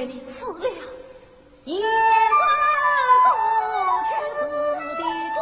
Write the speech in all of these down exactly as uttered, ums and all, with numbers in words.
你死了。鄢王不去死的冤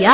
呀。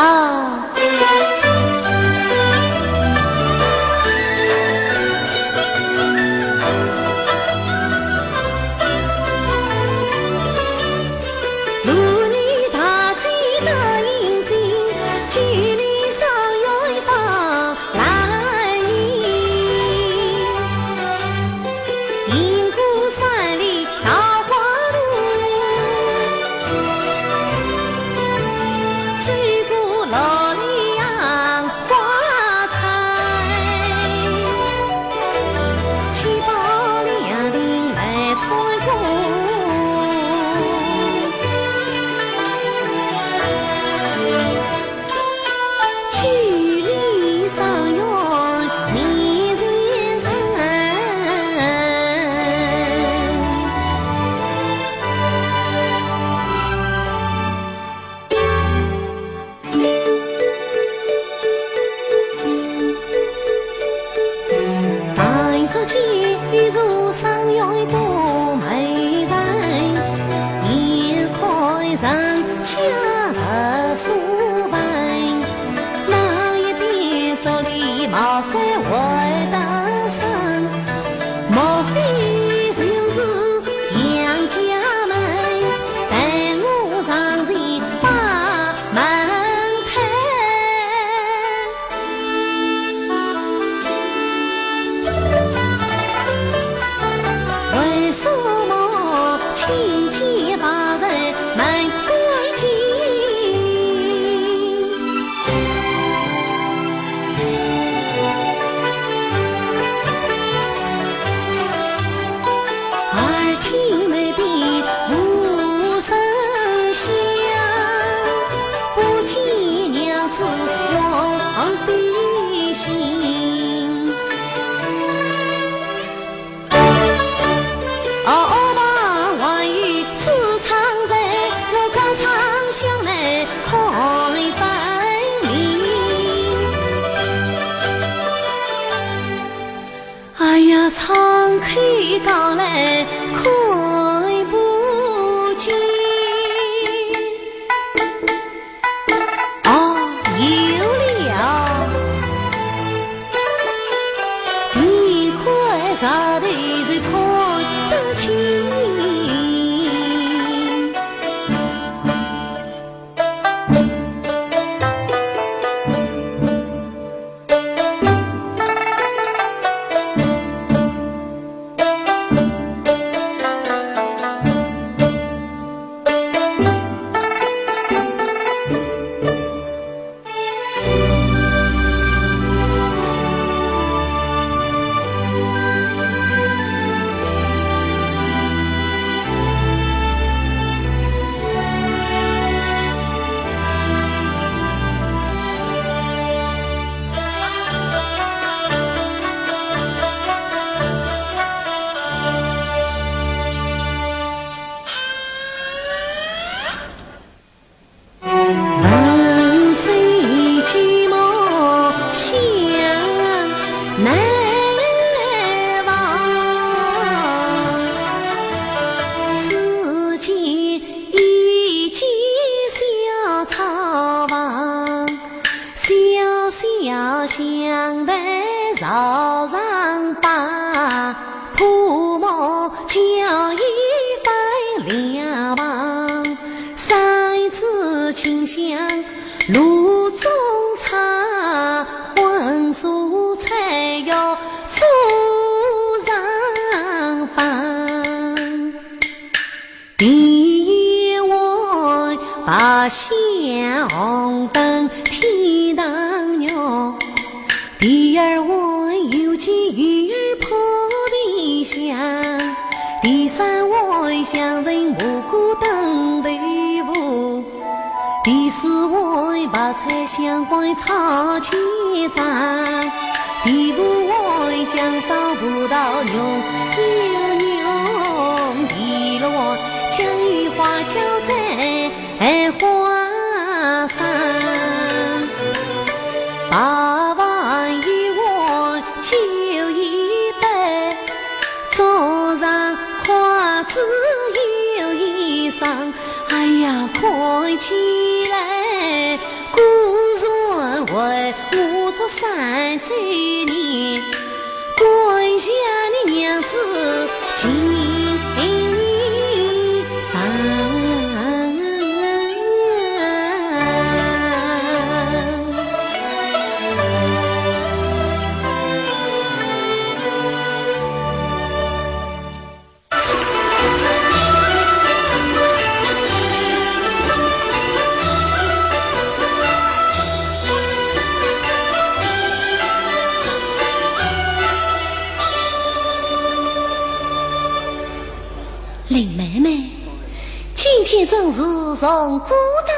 哎呀，窗口高来看不见。哦，有了，你看啥头是看得清。哎呀，看起来古为我祝三周年，感谢你娘子情深。林妹妹，今天真是从古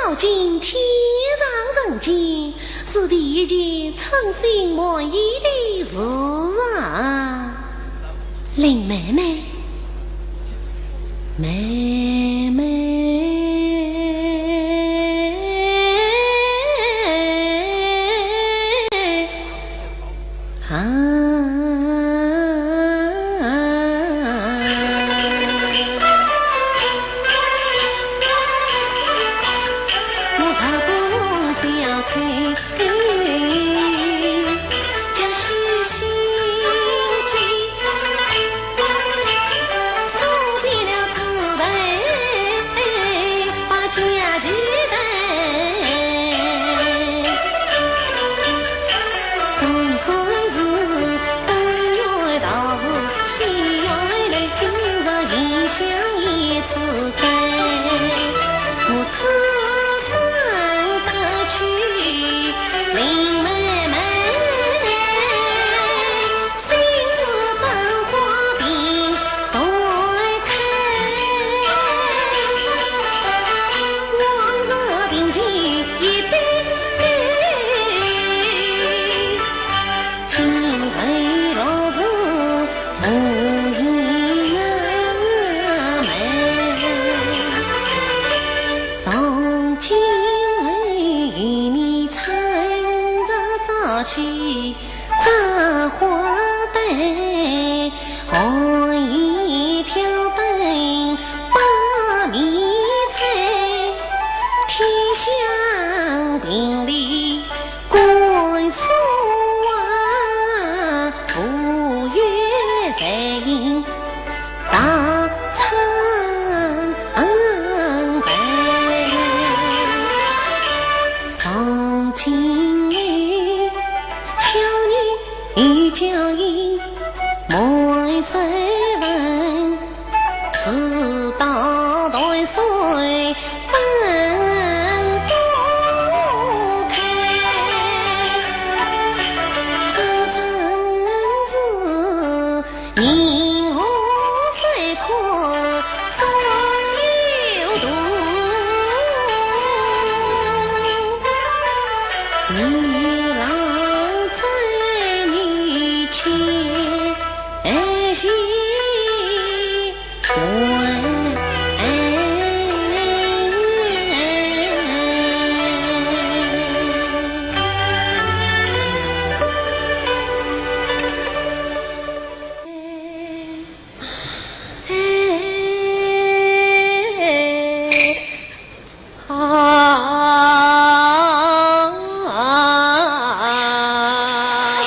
到今，天上人间，是第一件称心满意的事啊。 林妹妹，妹妹，啊。哎呀，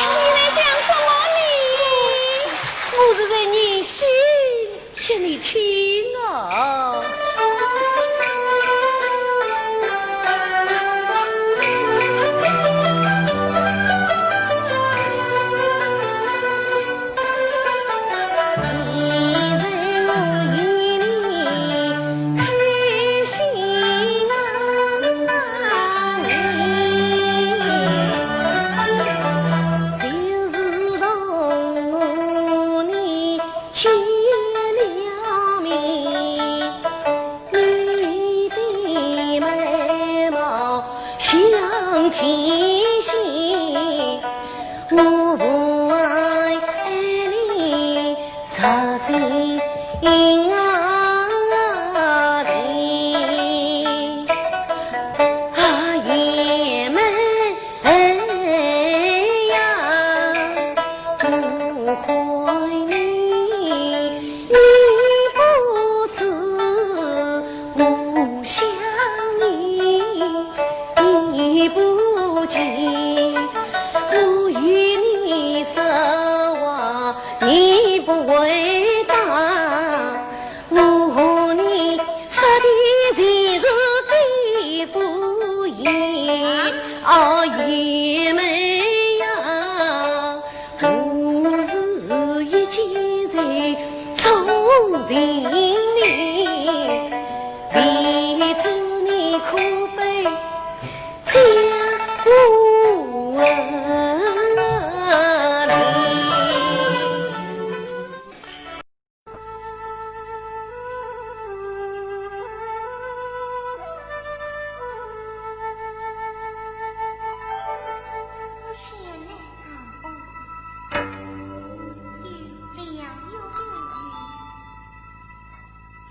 你在讲什么呢？我是在念诗。 给你听啊。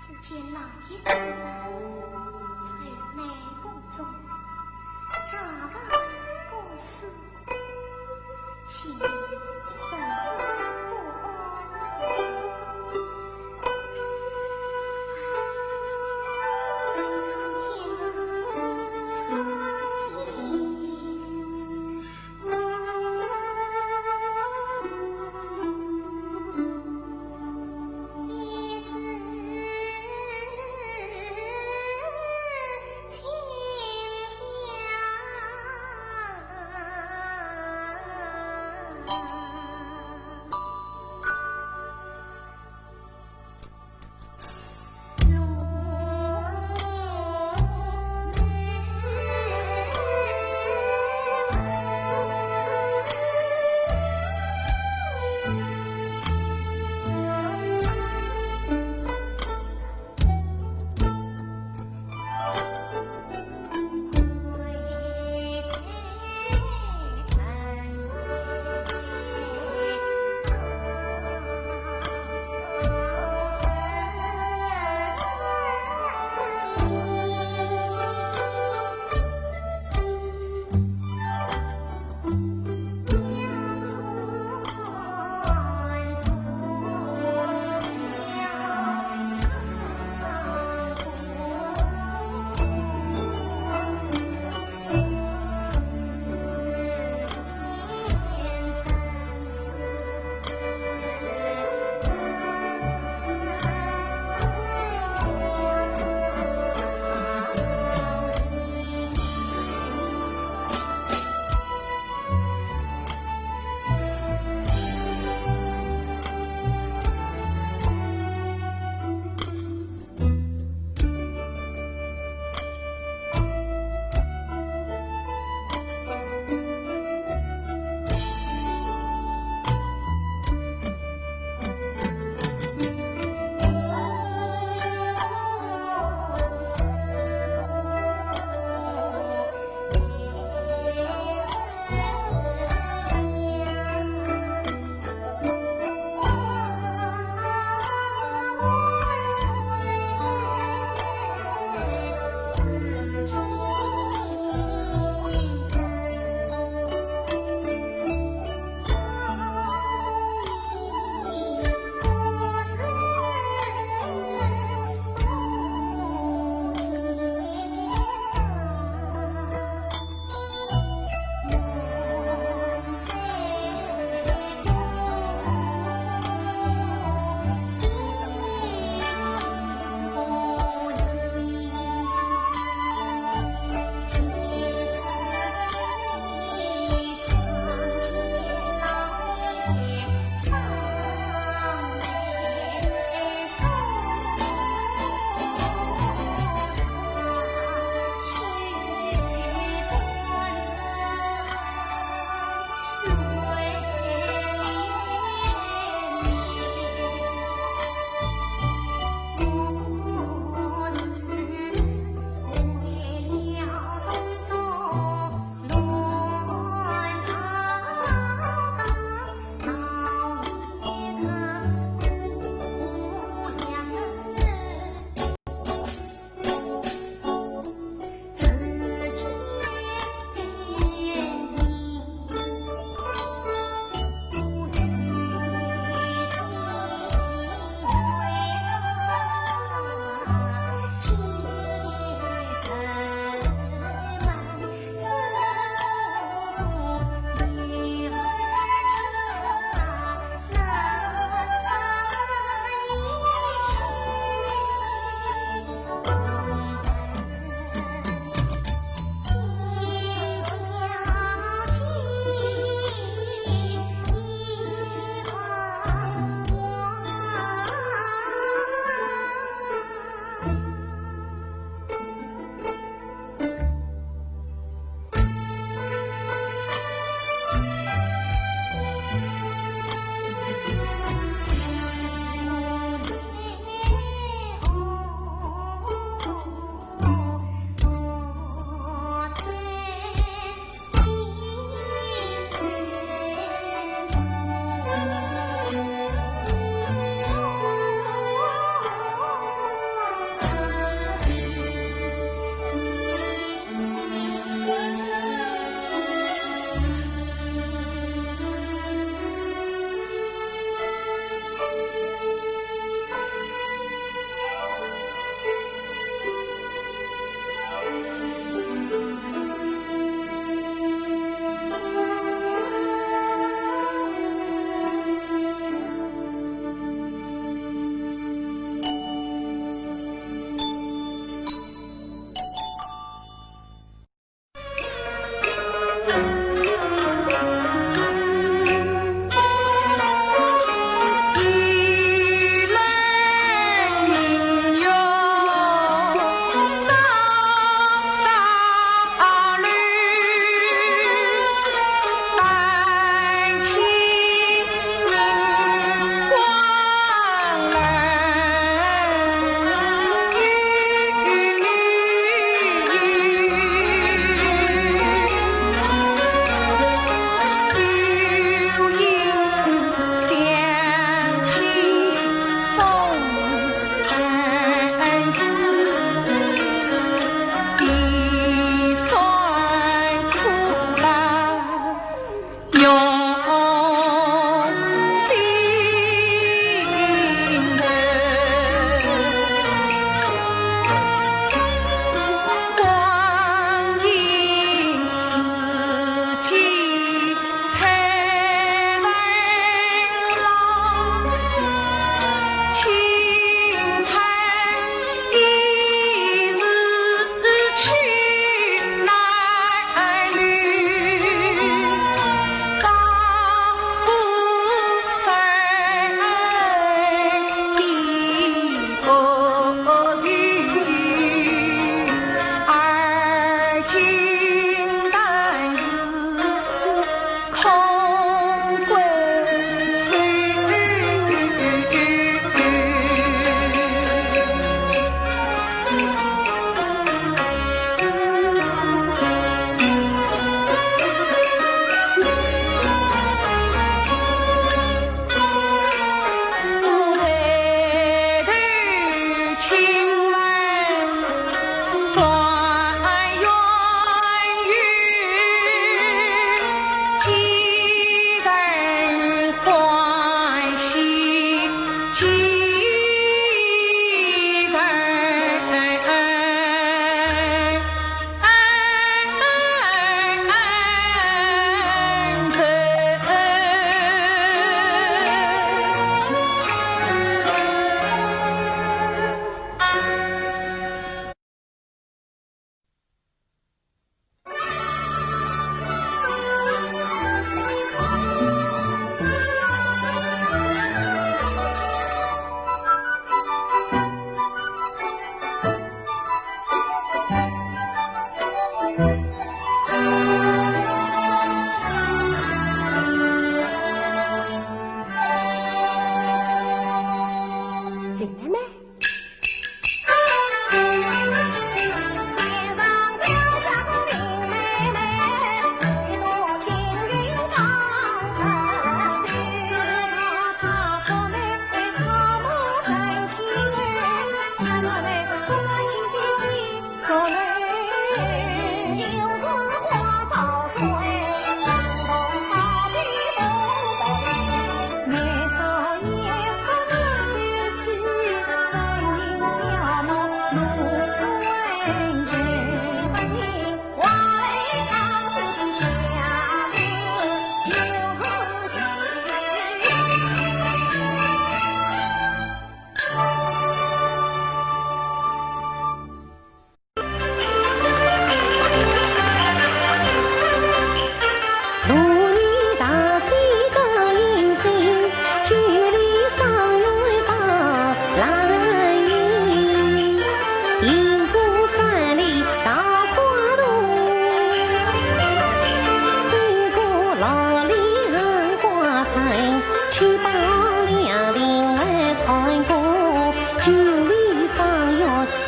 只见老爷出山，愁眉不展，朝饭不思，心里真是不安。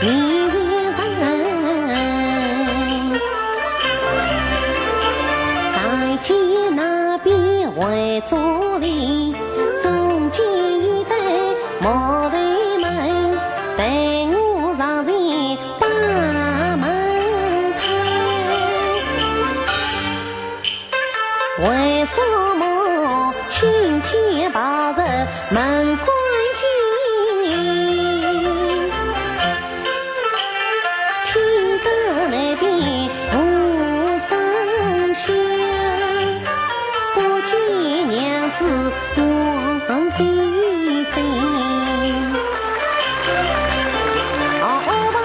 大街那边围着里，中间一对木头门，待我上前把门开。为什么青天白日门关紧？听得那边无声息，不见娘子望的心。哦，哦，望，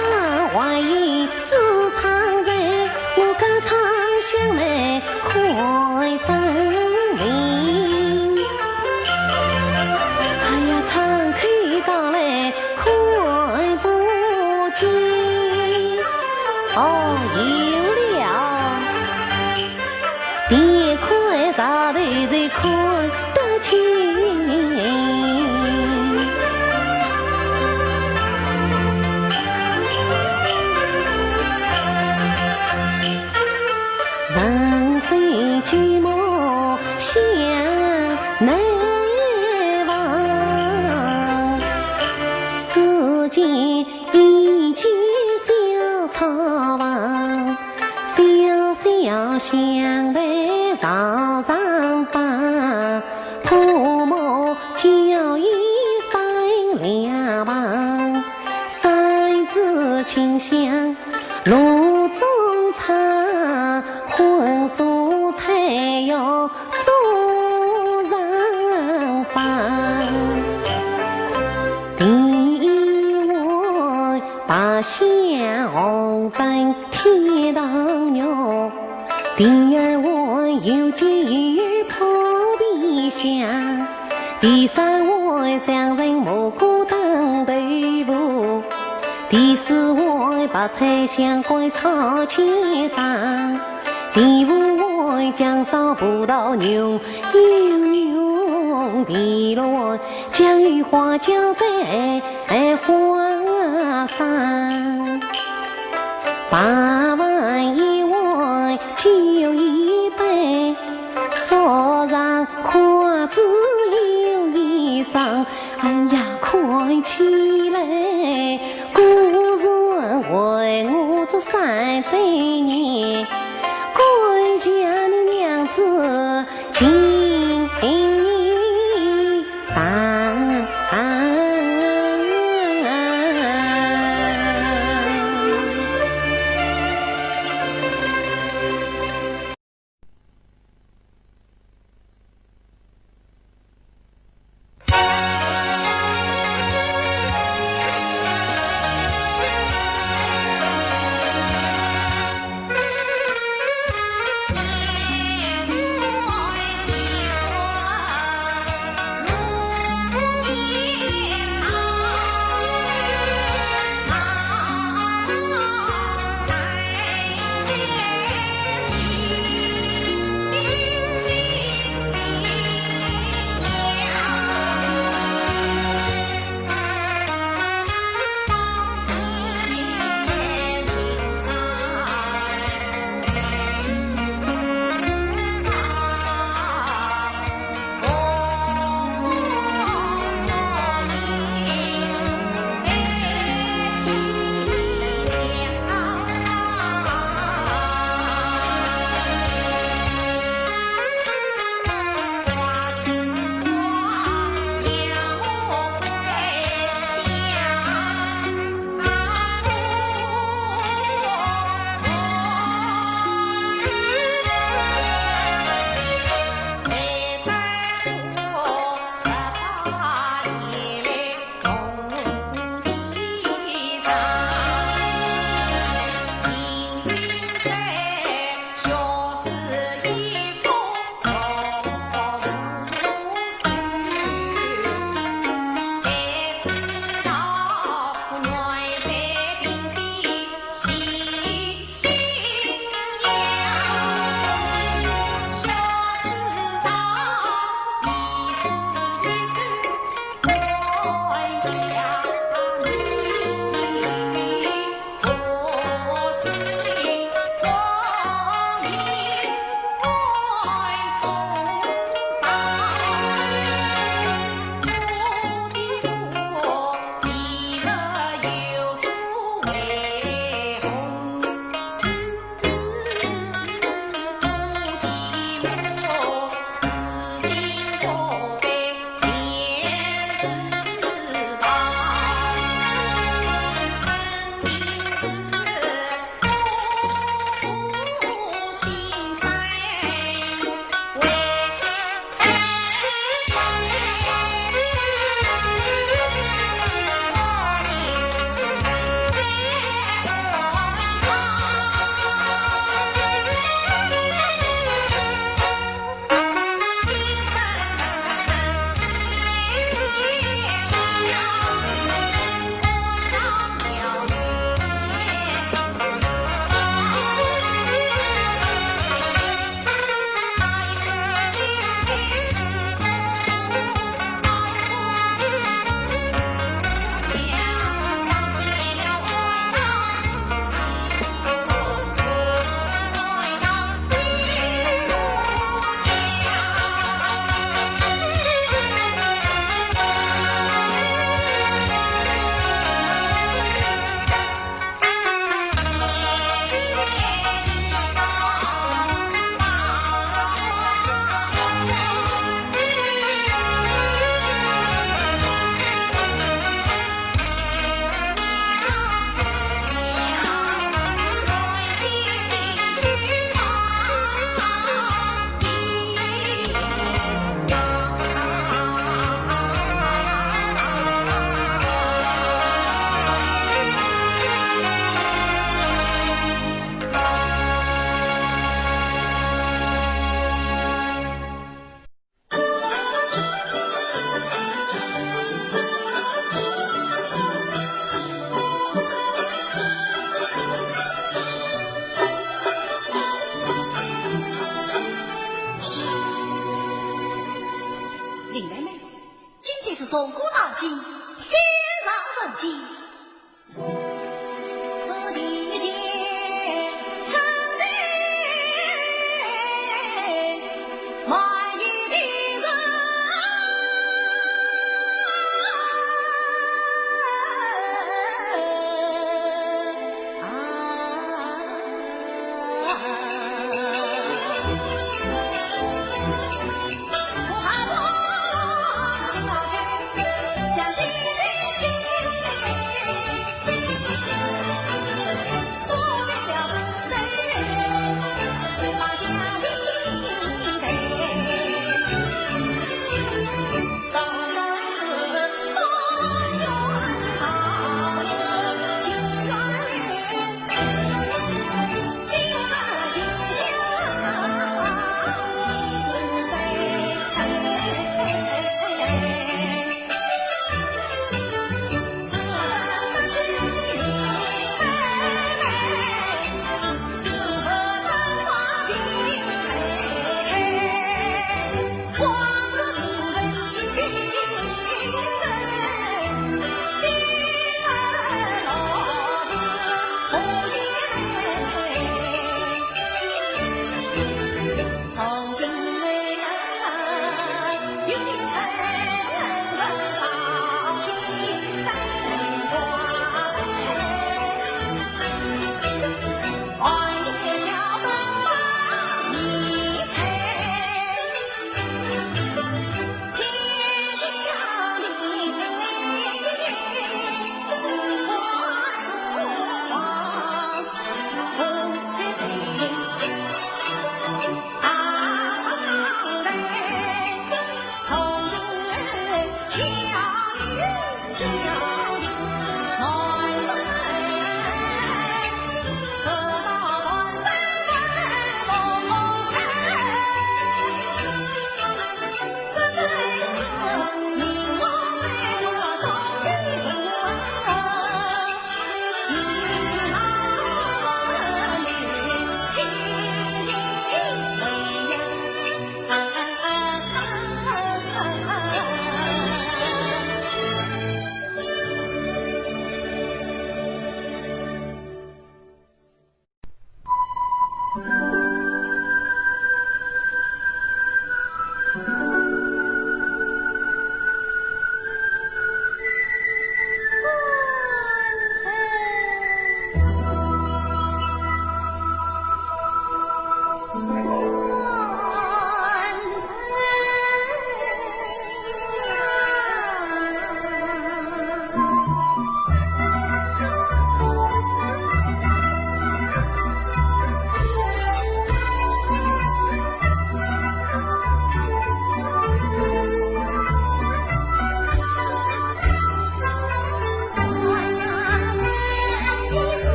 望一 子常在，我歌唱响来看分明。哎呀，唱开到来看不见。哦，有了。 别看石头就看得清。文水举目向内望，只见 一间小草房，小小香台朝上摆，铺木交椅分两旁，三支清香炉中插，荤素菜肴 桌上放。第一碗八仙红粉甜汤肉，第二碗有鸡有鱼破皮香，第三碗香陈蘑菇炖豆腐，第四碗白菜香干炒千张。 第五碗姜烧葡萄牛，牛牛。第六碗酱油花椒在花生。八碗一碗酒一杯，桌上筷子留一双。哎呀，看起来 果然为我做三周年，感谢你娘子敬上。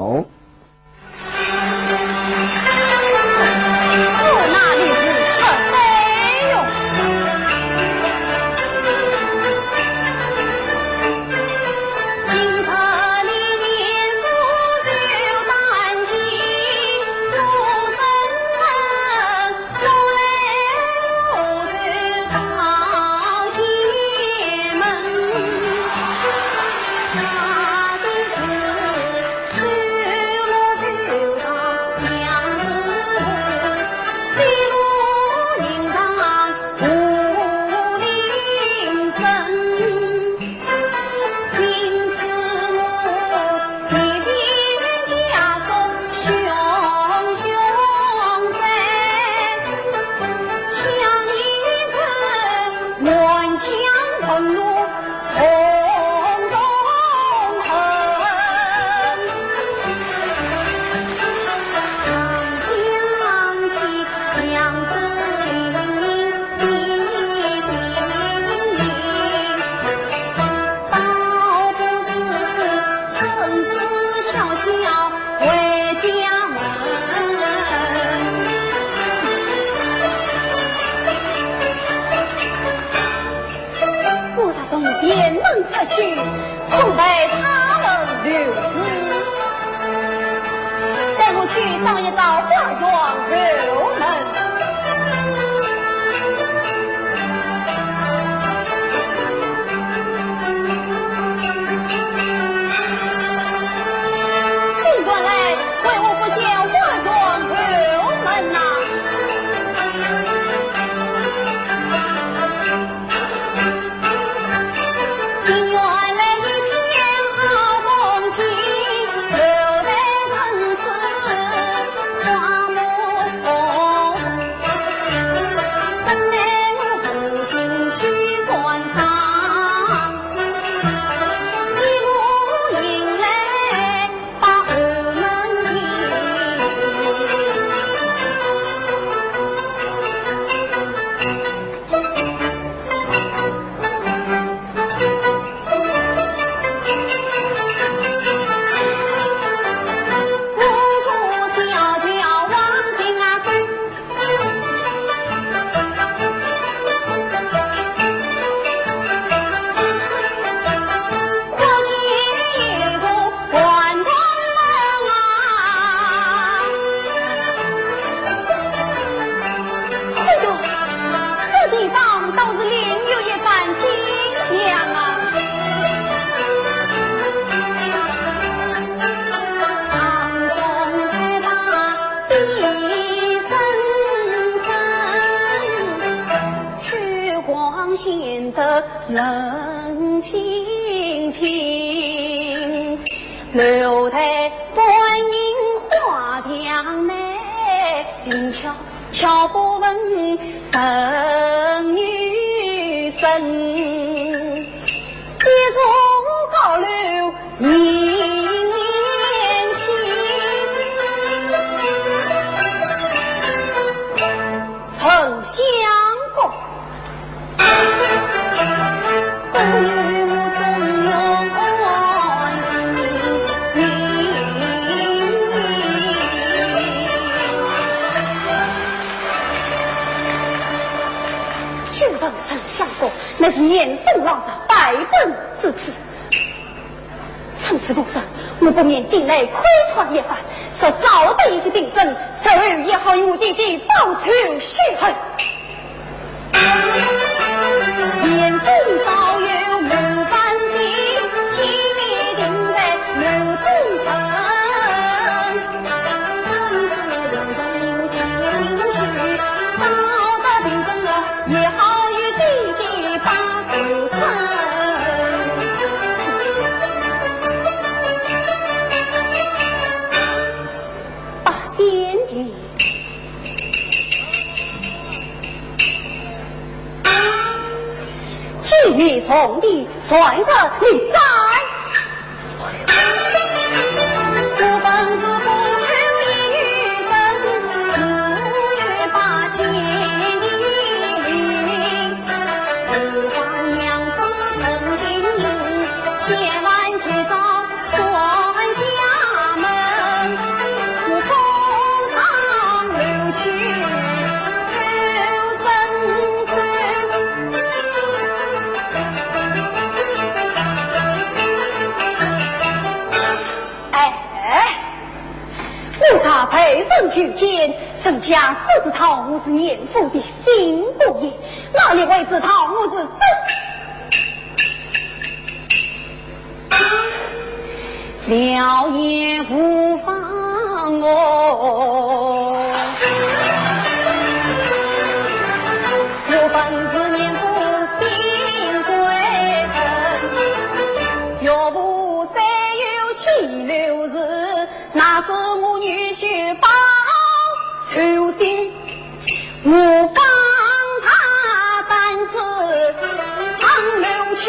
哦。我那里是不对哟。我若从前门出去，恐被他们刘氏带我去找一找花园后门。金官人，为何不见花园后门呐？ 哎呦，这地方倒是另有一番景象啊！久闻丞相过，乃是严嵩老贼败本之处。 倘若无人，我不免进来窥探一番，若找得一些凭证，日后也好与我爹爹报仇雪恨。八仙帝，既然上帝在上，你在。查，被人强奸，人家只知道我是严府的新姑爷，哪里会知道我是真了也无妨哦。我本是严府新贵人，岳父虽有几流氏， 哪知我女婿报仇心，我刚大胆子上楼去。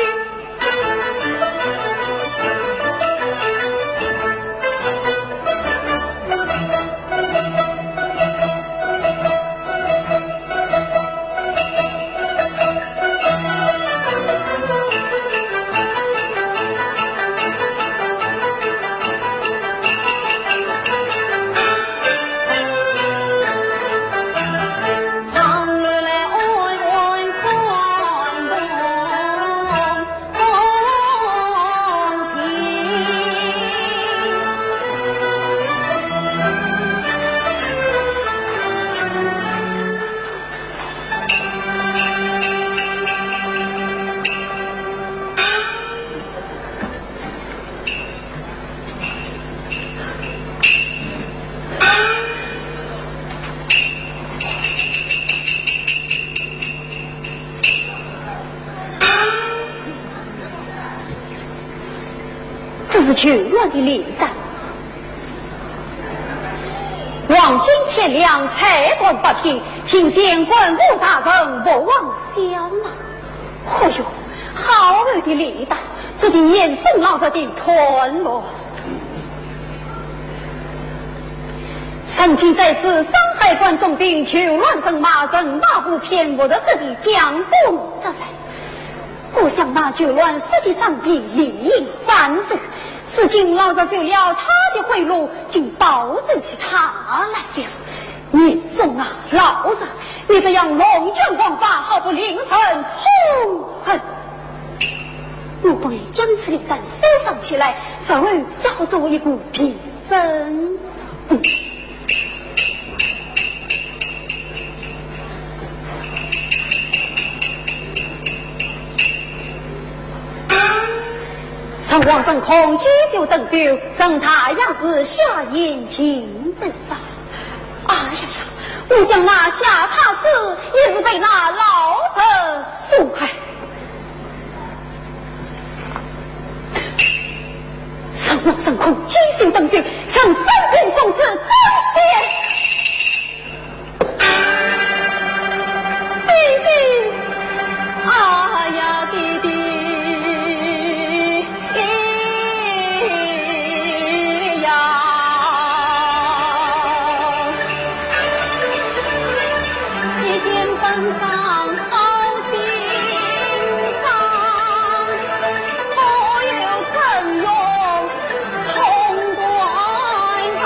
这是旧乱的礼单。黄金千两，彩缎八匹，请见官府大人，勿忘笑纳。哦哟，好厚的礼单，足见严嵩老贼的团络。曾经在世，山海关总兵，旧乱人马，人马无千，无得势的将功折罪。 我想那旧乱实际上的利益犯事，如今老贼受了他的贿赂，竟保证起他来了。严嵩啊，老贼，你这样龙卷王法，好不令人痛恨！我本将此礼单收藏起来，日后要做一个凭证。 陈王升空举袖登舟，上大雅士下言情奏章。哎呀呀，我想那下塔诗也是被那老贼所害。 陈王升空举袖登舟，让三军总制张显。弟弟，哎呀，弟弟呀！ 一见本章好心伤，可有曾荣痛断肠。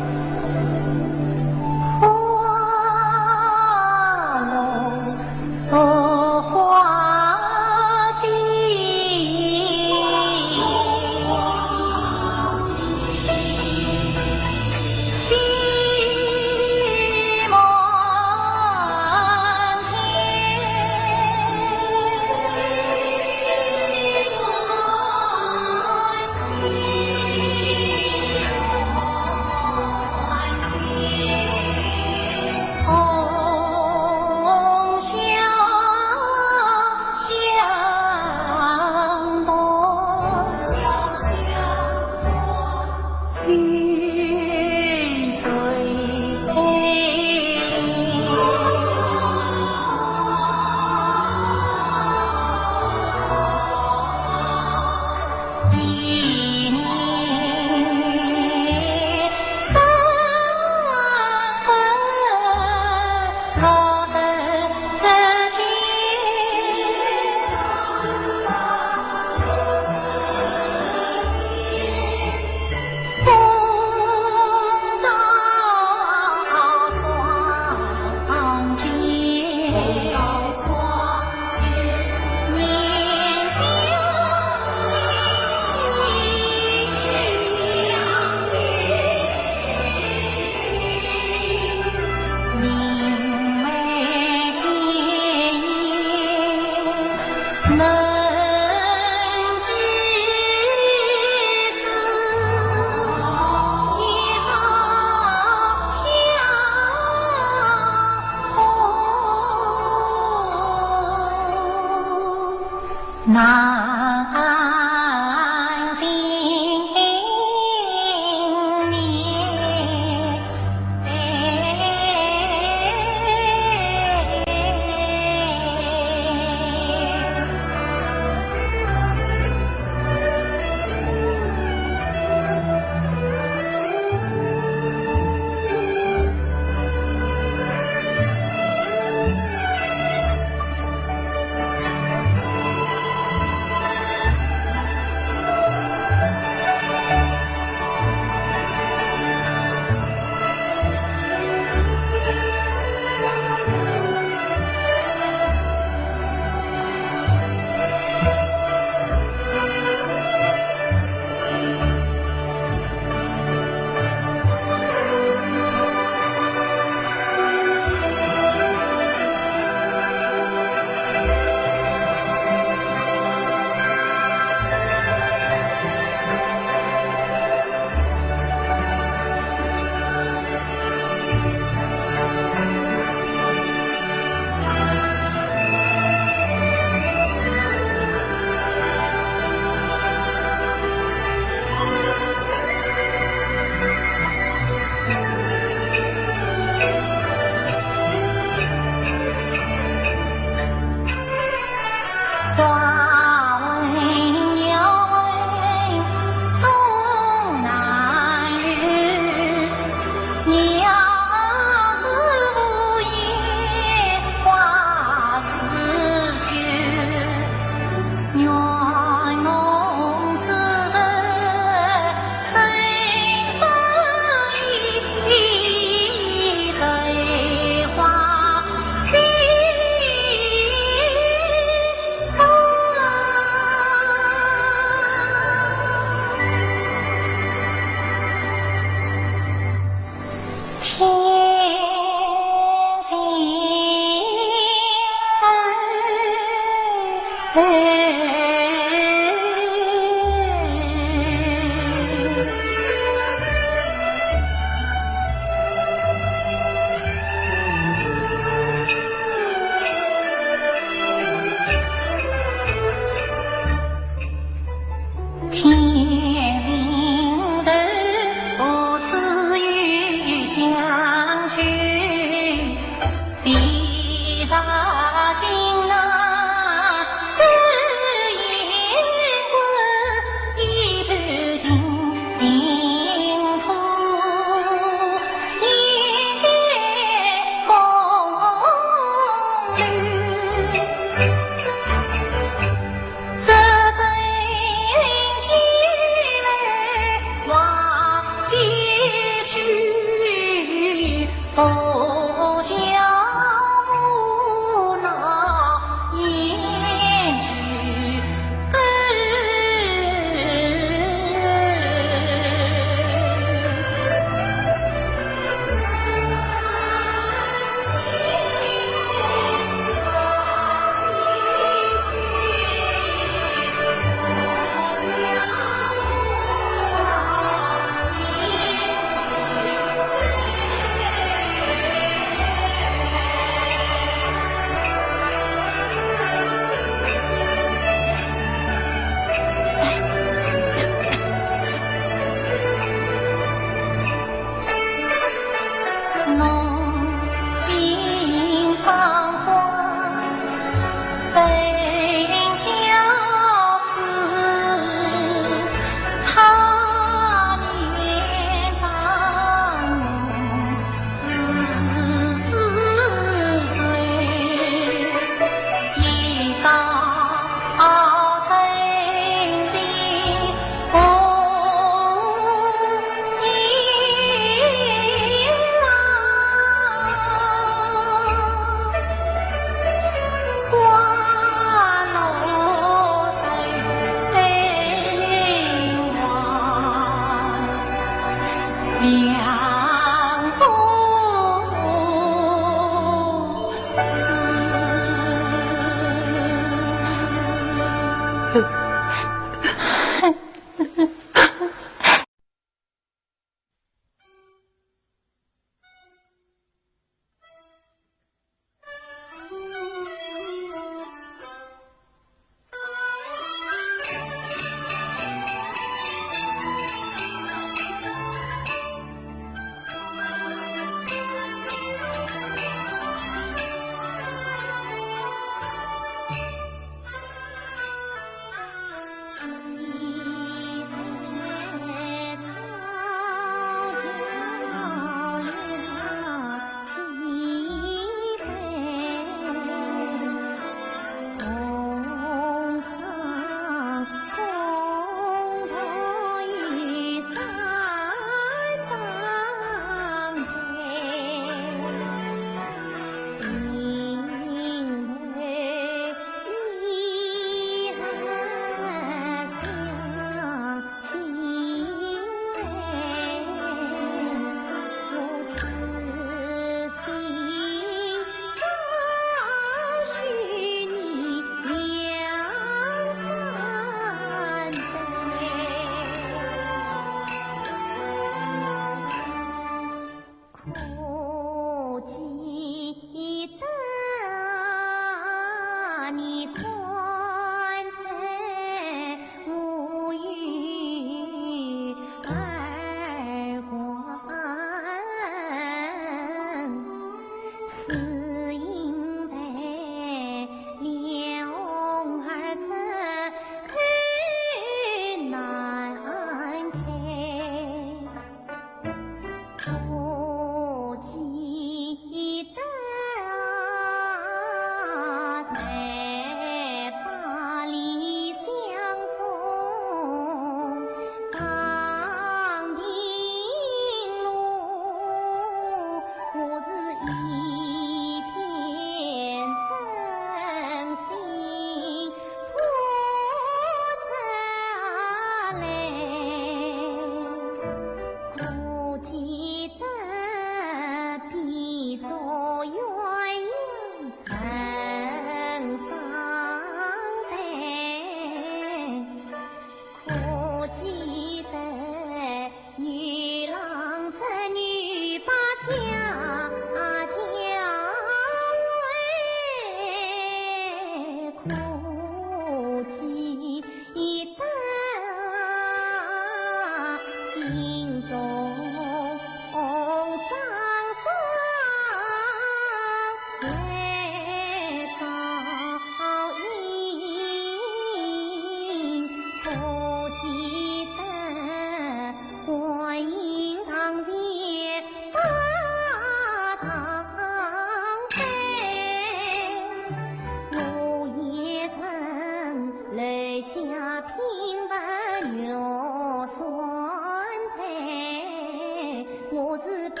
我是拜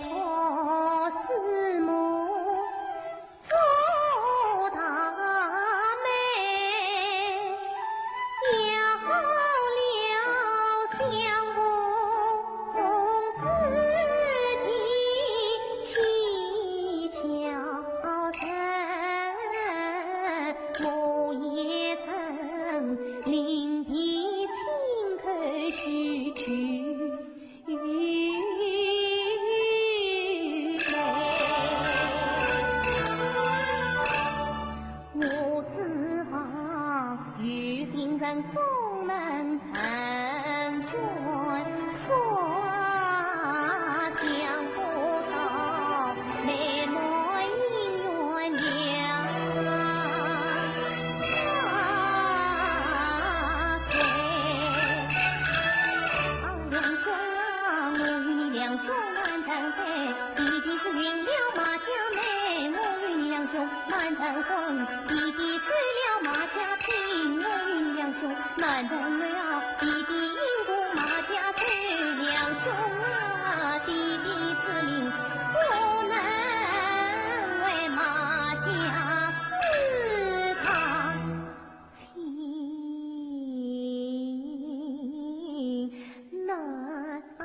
托师母做大媒，要好了相公自己去叫人，我也曾另辟亲口许去。 我只好有心人总能成全，说想不到美满姻缘了。 啊，两兄啊，我与你两兄难成对，弟弟是寻了马家媒，我与你两兄难成婚。弟弟守了马家聘，我与你两兄难成了，弟弟因故马家仇。两兄啊，弟弟之命不能违，马家是他 情难安。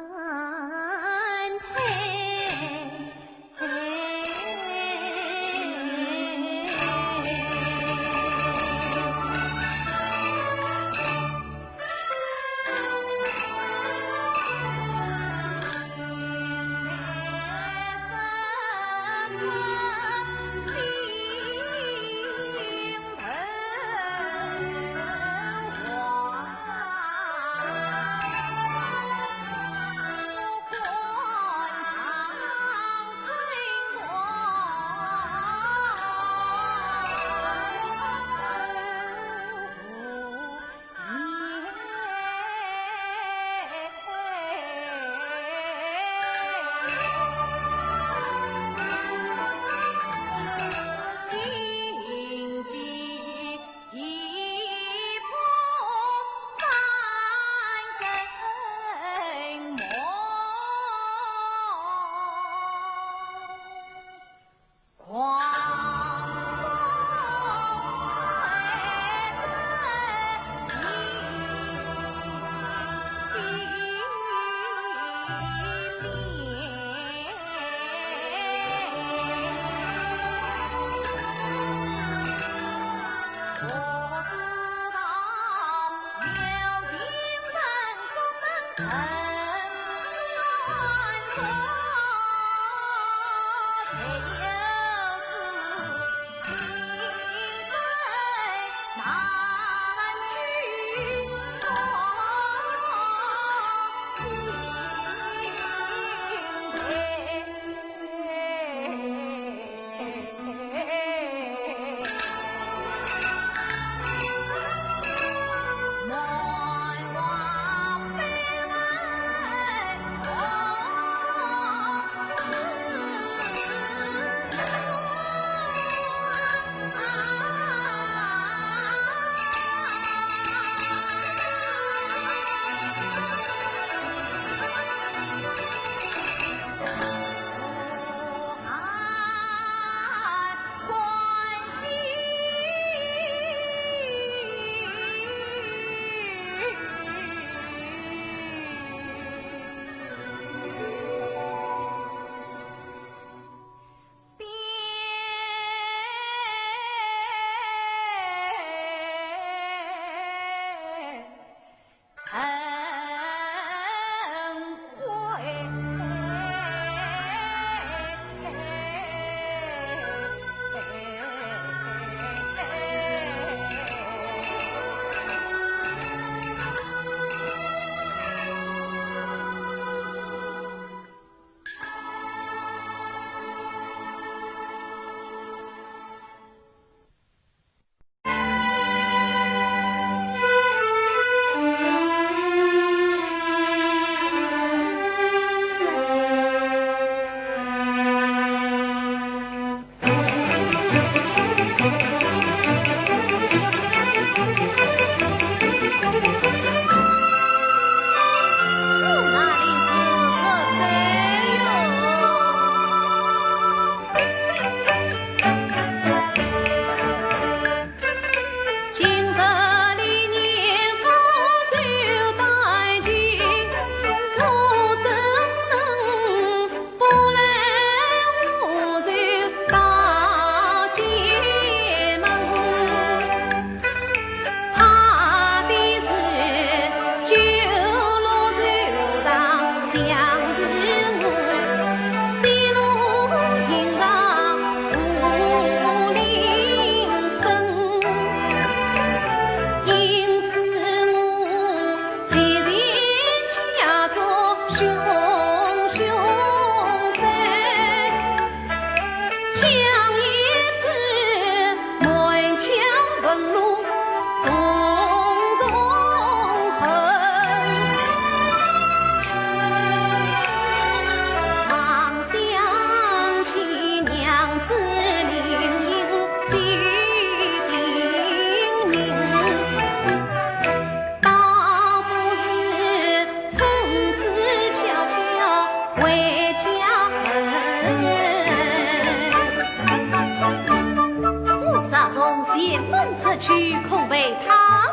我若从前门出去，恐被他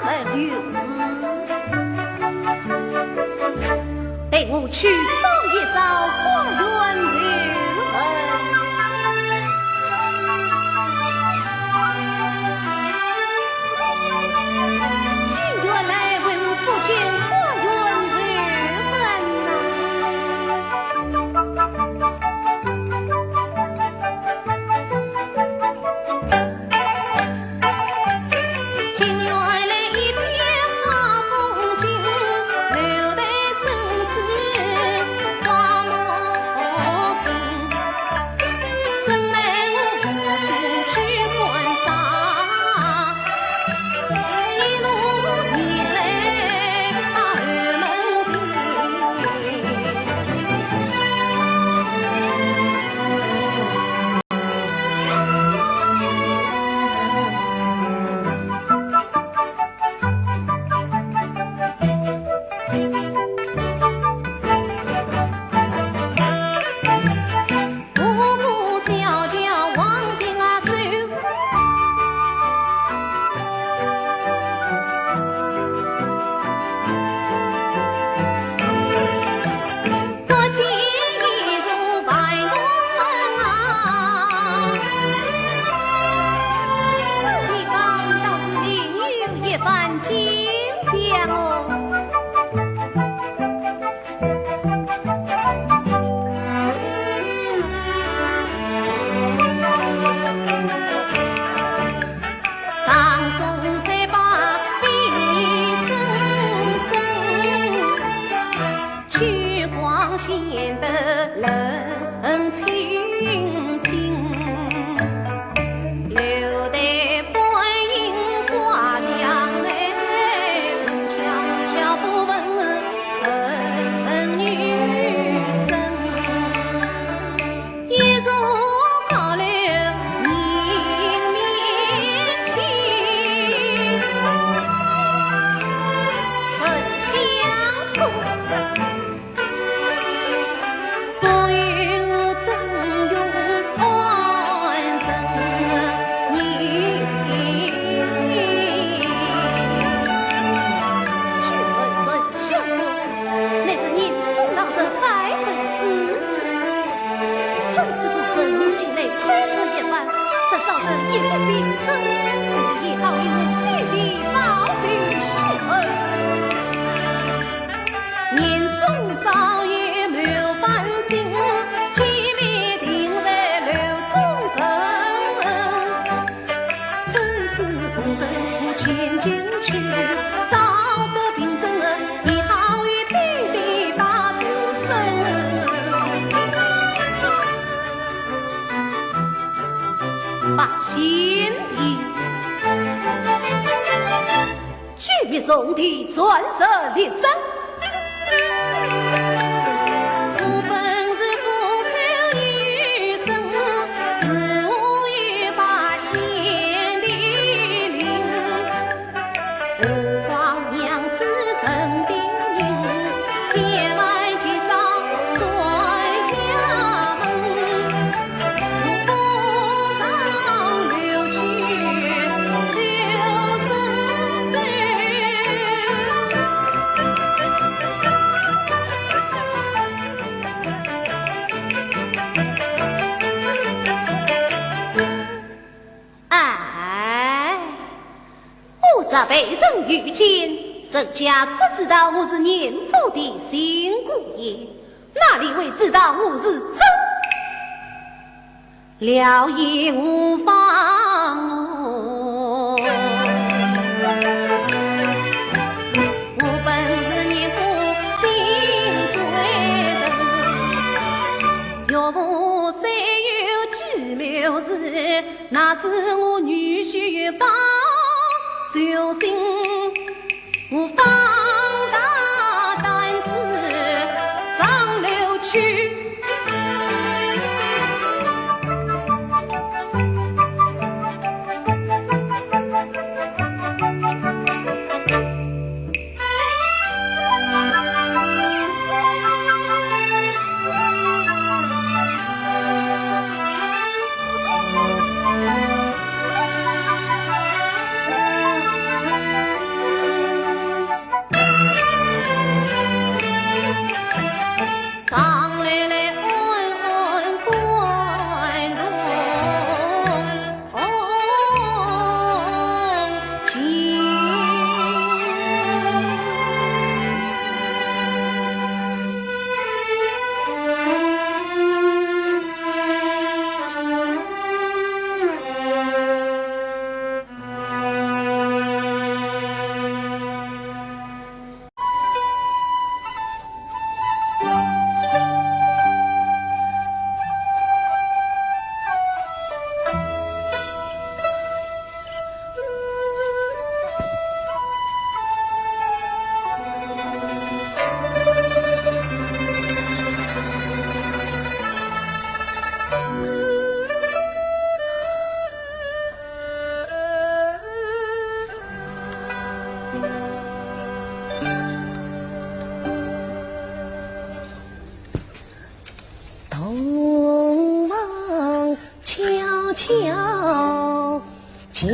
们留住。待我去找一找花园后门。金原来为何不见花园后门呐？ 哎，我若被人遇见，人家怎知道我是宁府的新姑爷？哪里会知道我是真？了也无妨哦。我本是一个新贵人，岳父虽有奇妙事，哪知我女婿有帮手心。 我放大胆子上楼去。上来来安安观众。 东望悄悄进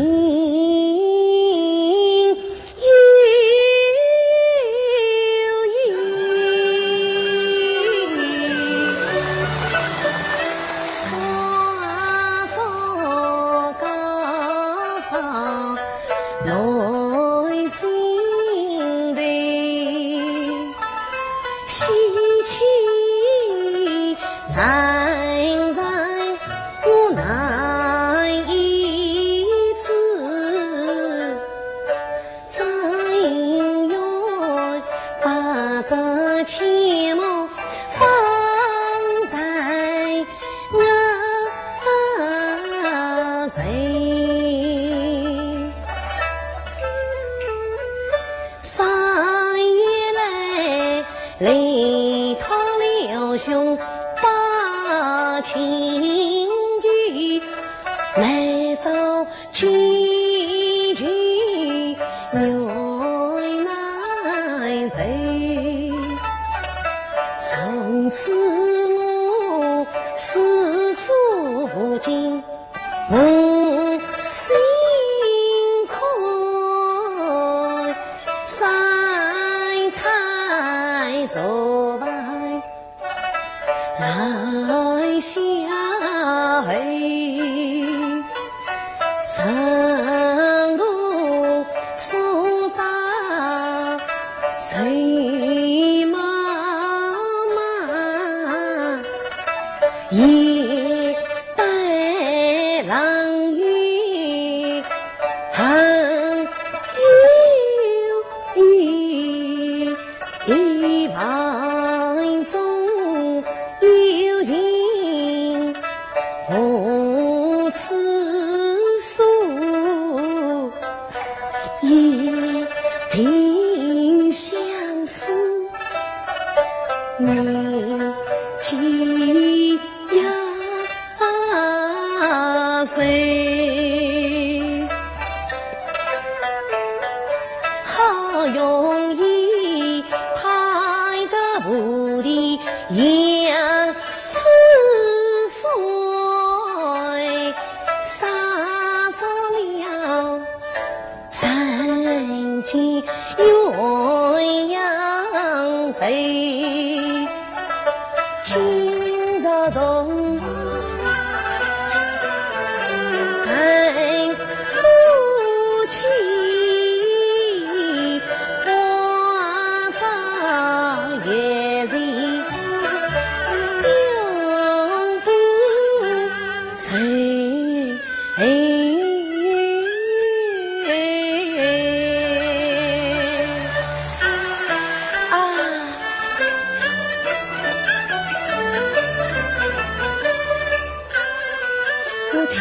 挑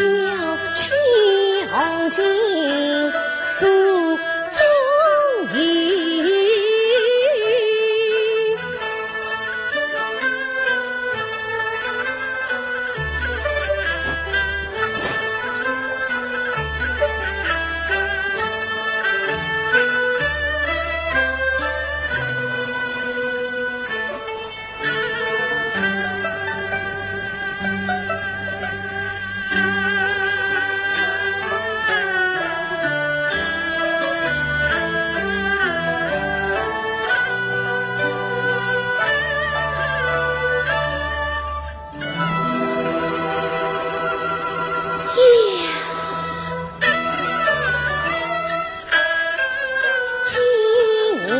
起黄金诉衷意。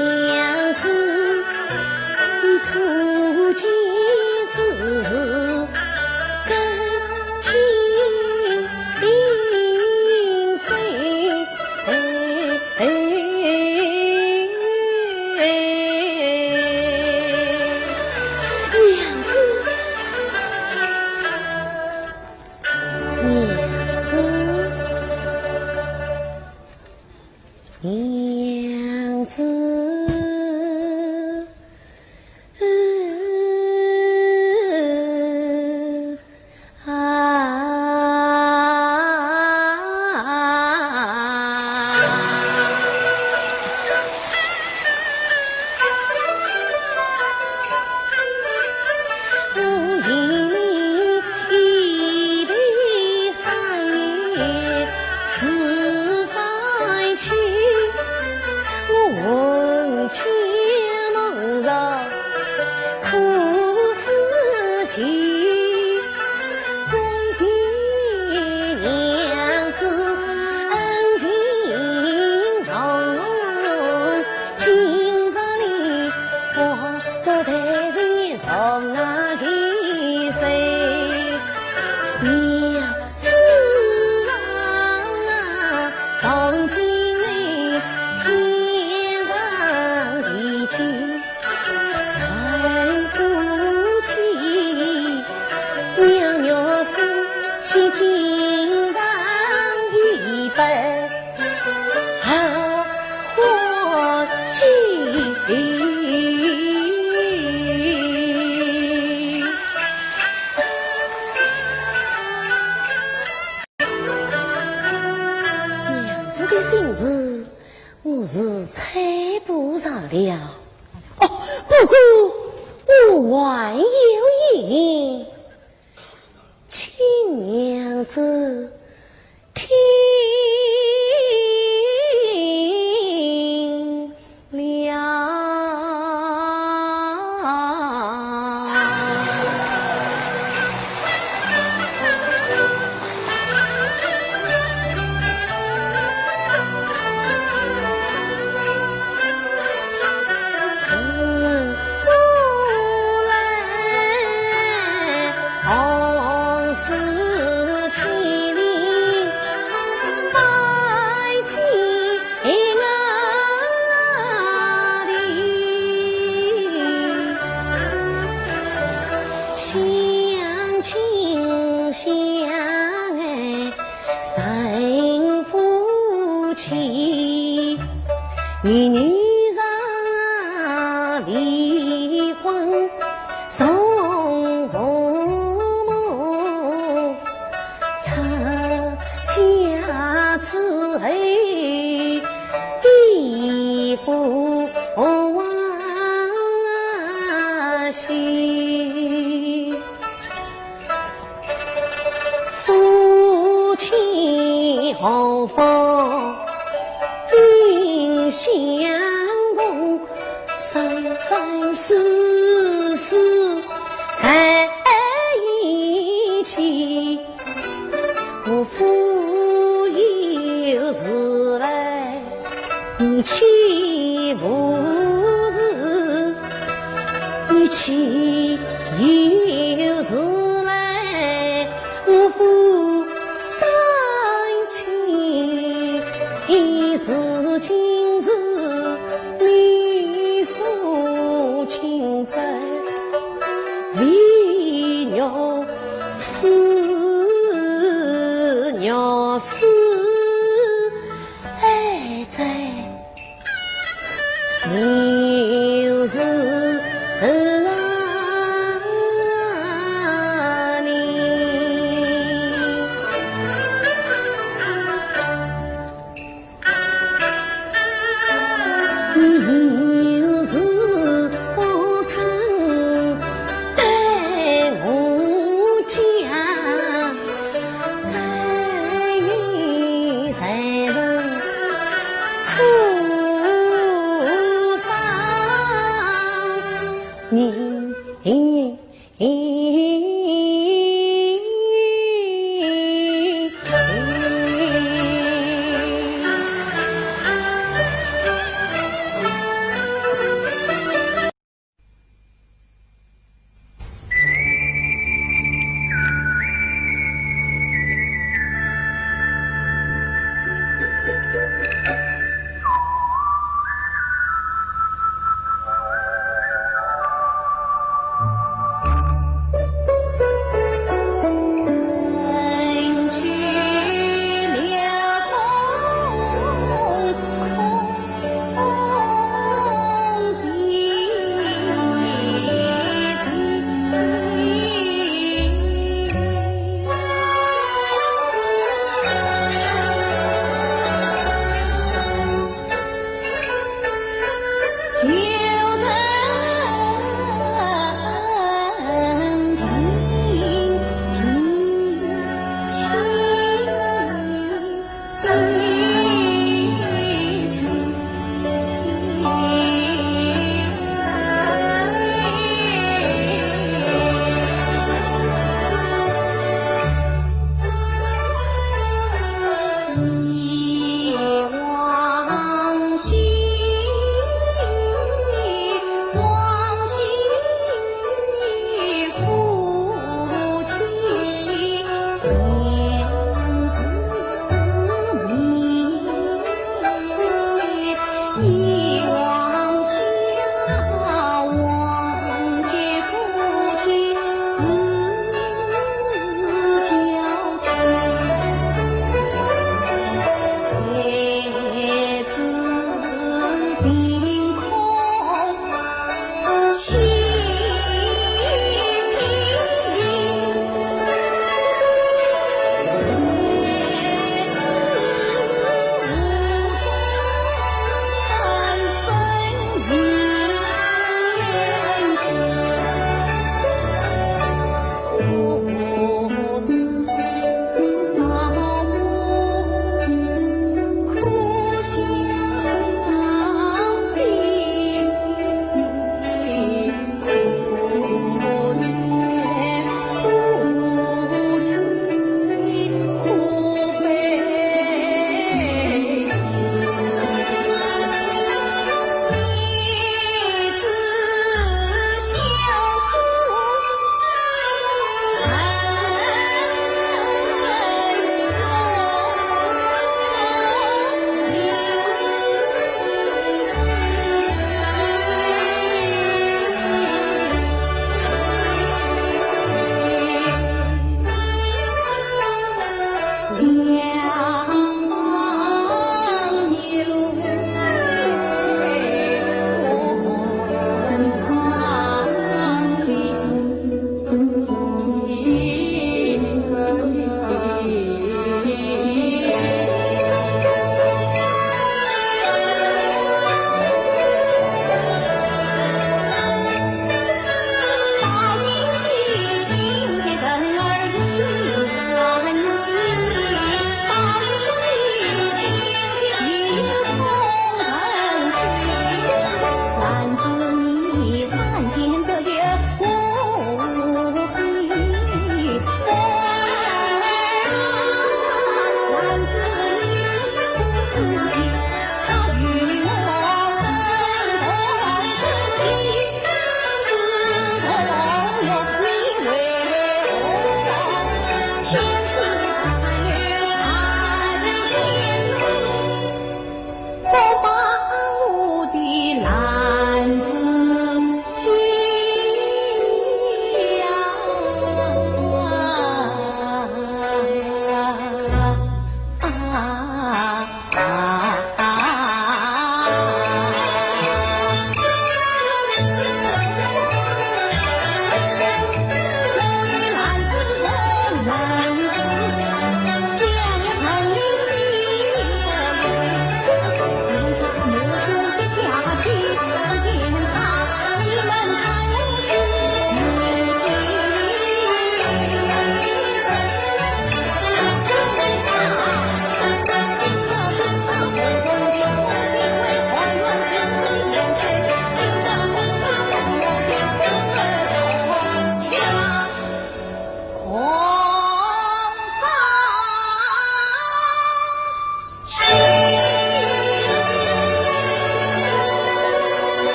娘子。 娘子啊，我一杯三年 自山去，我魂牵梦绕苦思情。感谢娘子恩情重，今朝里我做代人重那几岁。 娘子啊，从今你天长地久，受不起，娘娘是去经常一杯 啊，欢喜。娘子的心事，我是猜不着了。哦，不过我还有一言。 请娘子听了。相亲相爱 成夫妻，女儿啊，离婚从父母，出家之后比不欢喜。 夫妻和睦并相逢，生生世世在一起。我夫有事来 你岂不是，你岂有事来，我夫担心，是今日你所请在，李玉思。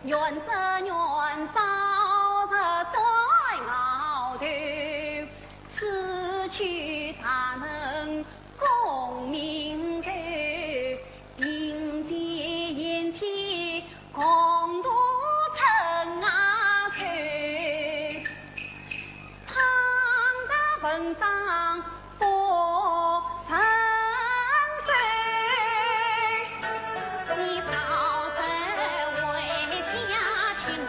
愿者愿，早日转熬头，此去大能功名在，平地阴天共度春夏秋。唱得文章不分手，你早日回家去梦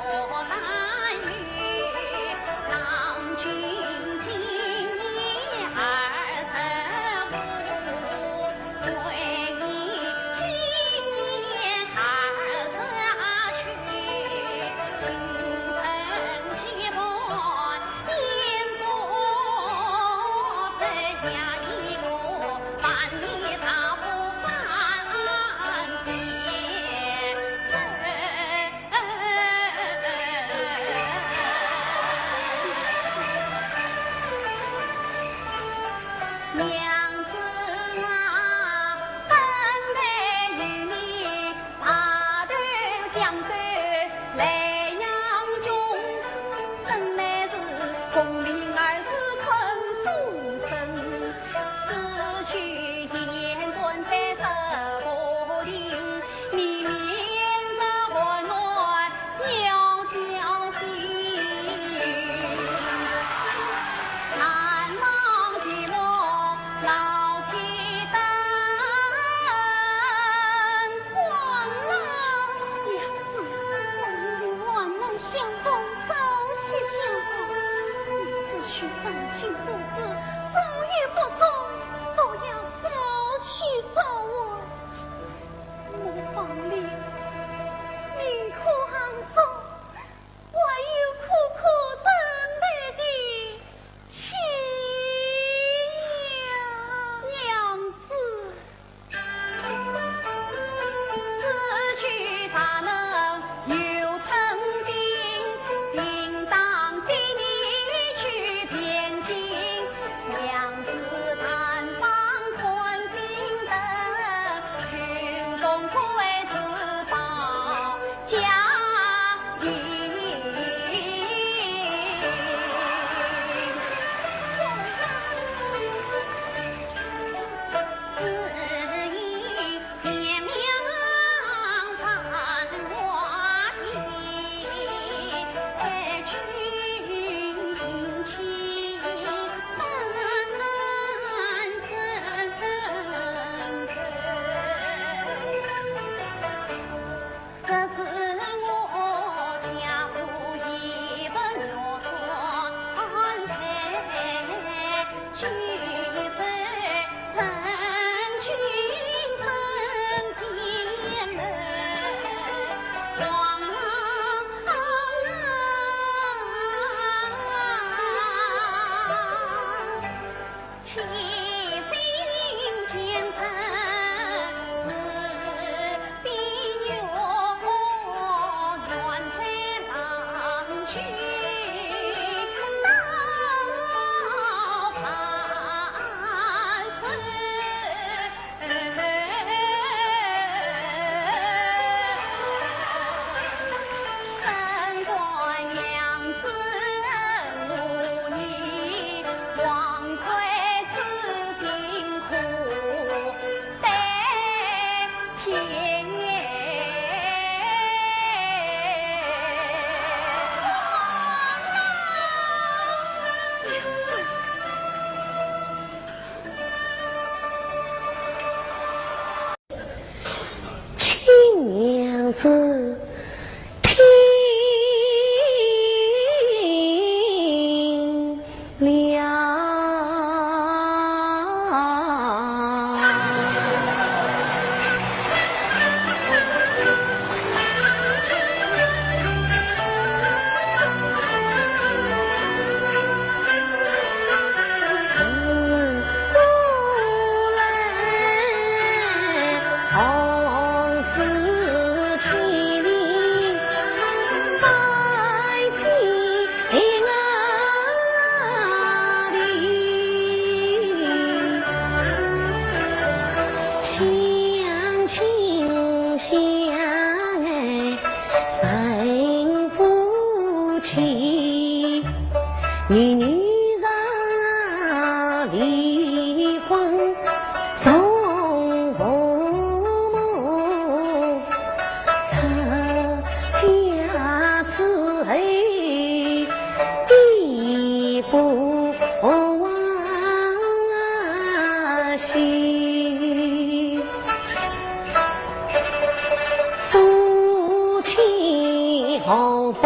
好风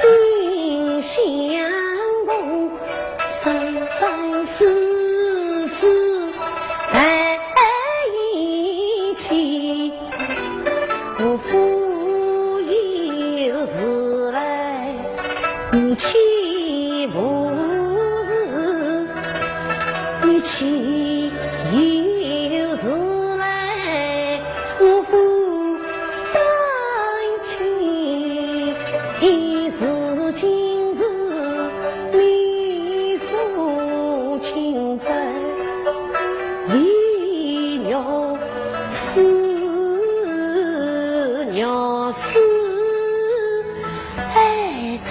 景相逢，生生世世在一起。我不由自来，你岂不是？你岂由自来，我不 丹青，一字今日你诉清欢，你若是，若是还在，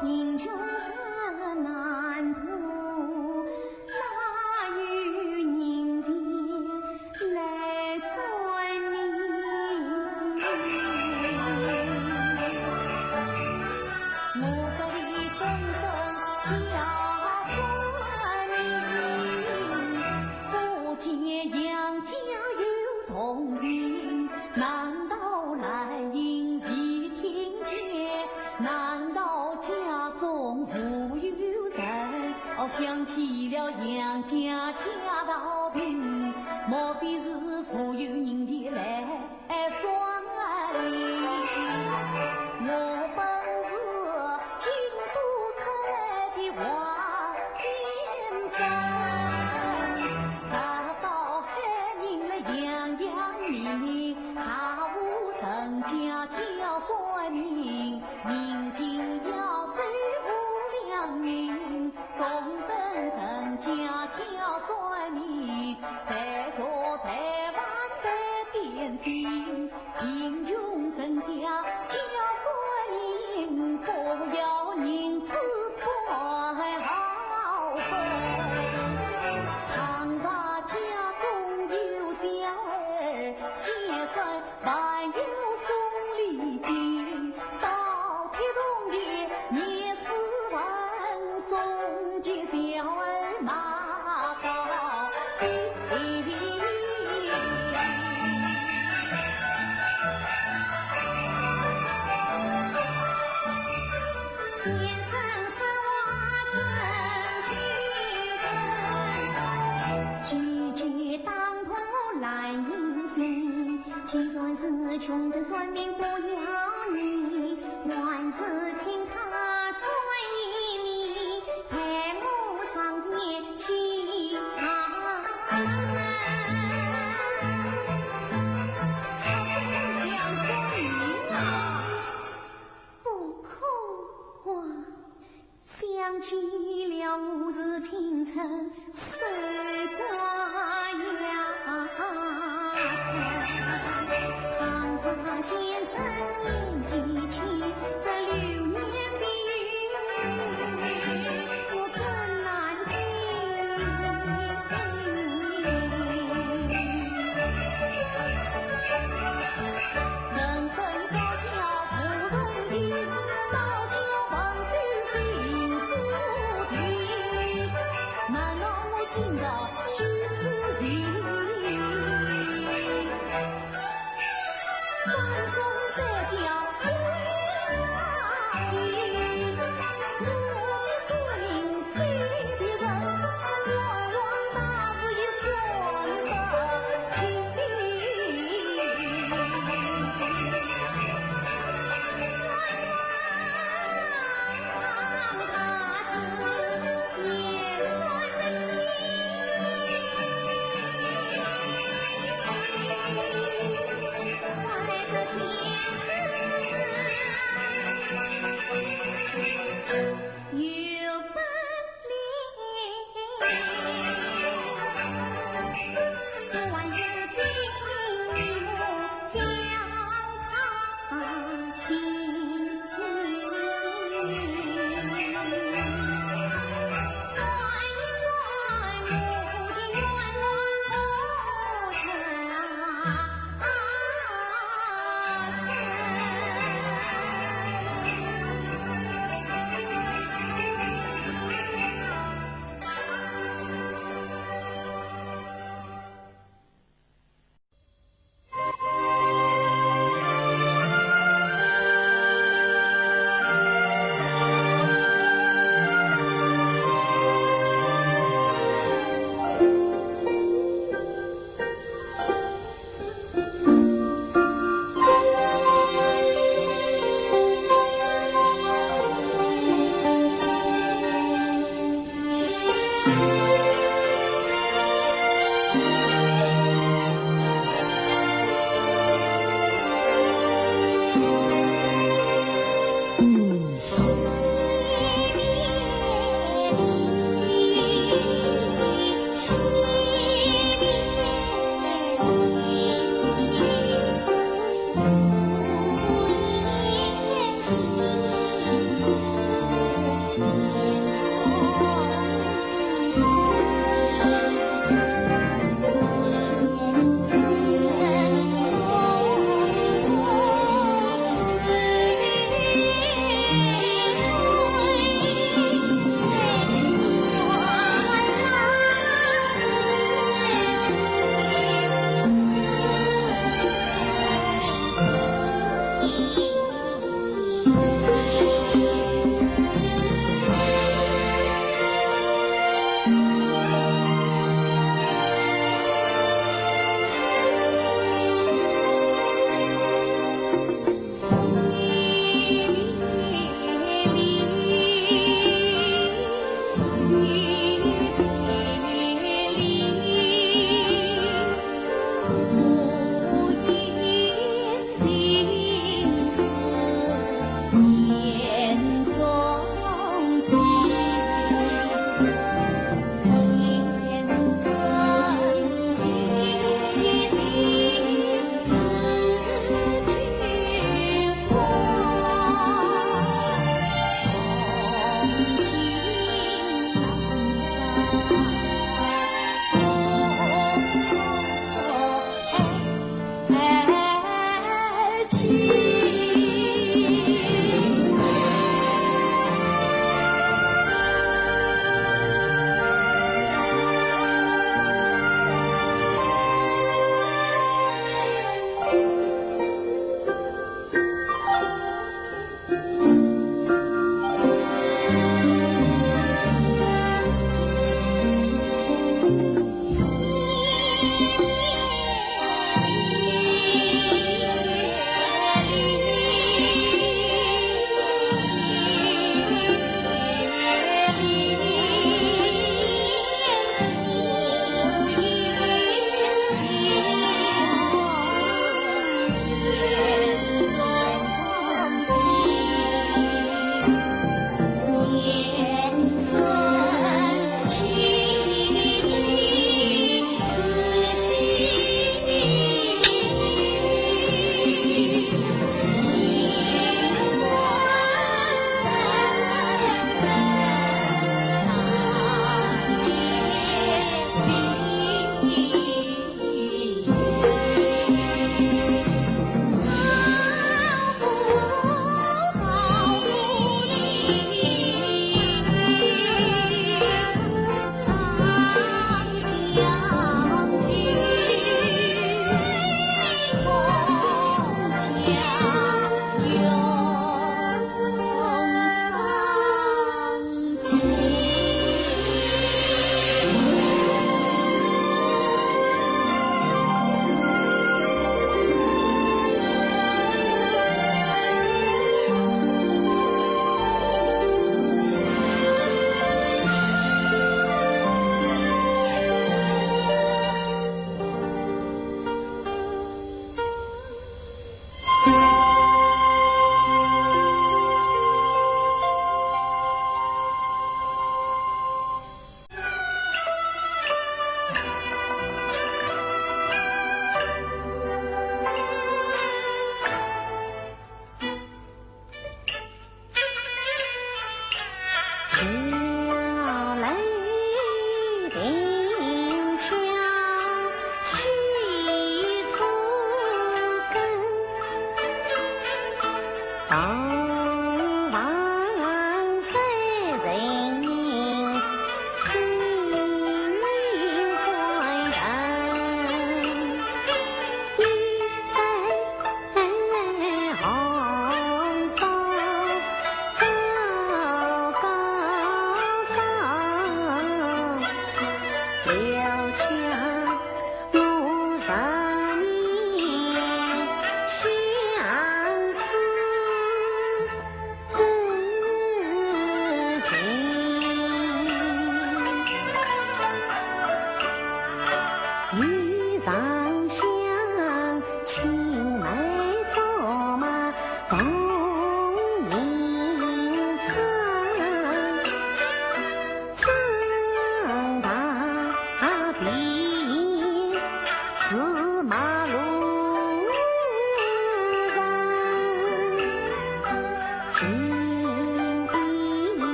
贫穷人难渡，哪有人间来算命？我这里声声叫算命，不见杨家有动静，难道兰英未听见？难道家中无有人？哦，想起了杨家家道贫，莫非是无有人前来算命？我本是京都出来的王先生，大到海宁了杨阳明，大无人家叫算命，明经要寿无量命，中等人家叫算命，代茶代饭代点心， 贫穷人家叫算命，不要银子不好分。倘若家中有小儿，先生还要送礼金，到铁洞店廿四万，送给小儿买糕。 先生说话真气人，句句打动兰英心。既然是穷人算命不要命，还是请他算一命， 待我上前去查。不可啊！想起了我是清晨守寡呀。倘若先生年纪轻，这流年蜚语 我更难听。人生高叫无人听，倒叫横竖心不定。难道我今朝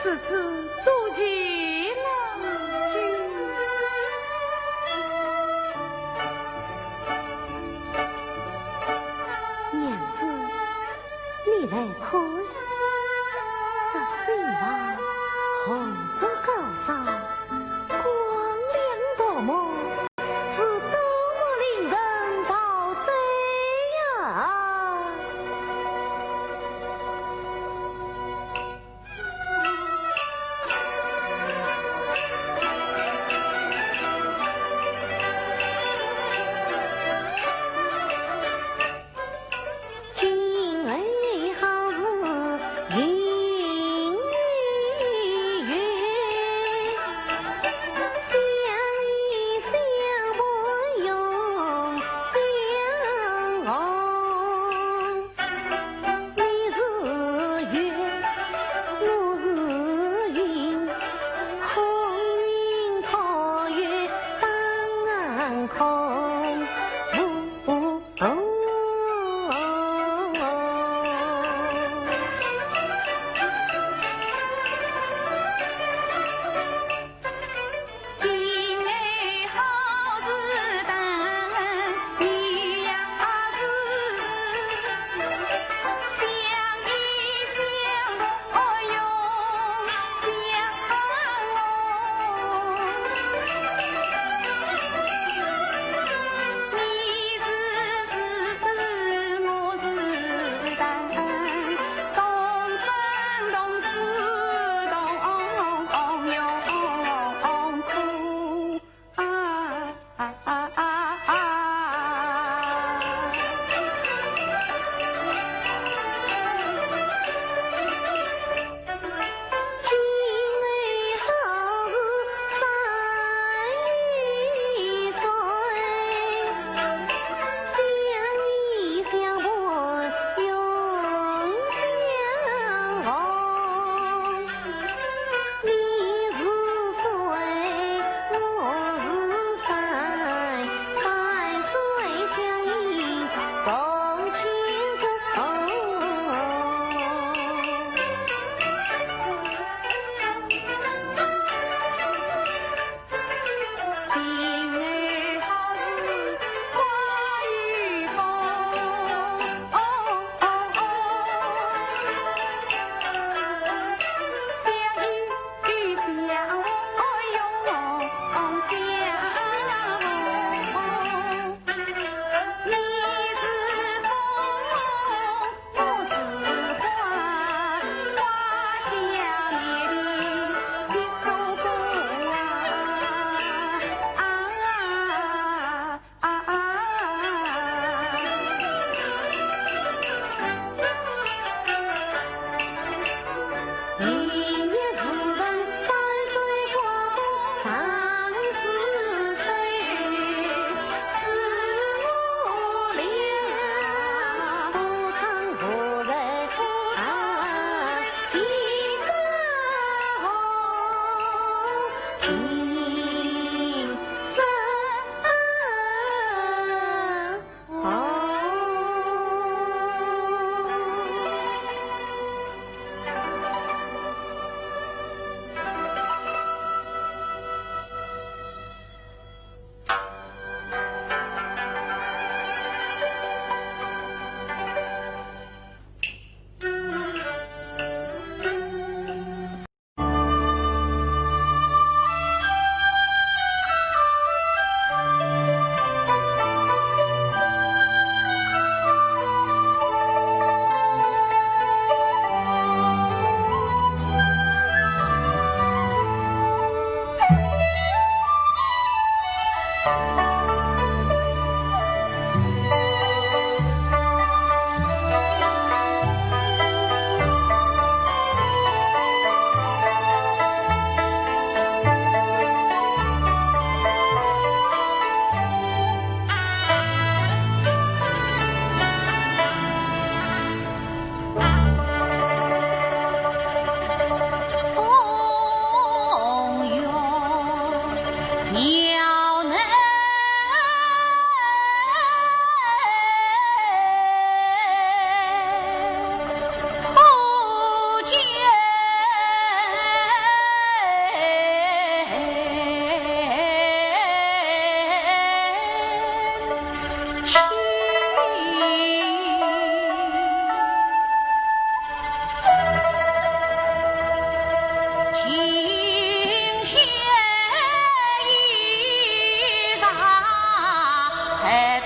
此次多谢郎君。娘子，你来看，这新房红烛高照，光亮夺目，是多么令人陶醉呀！哎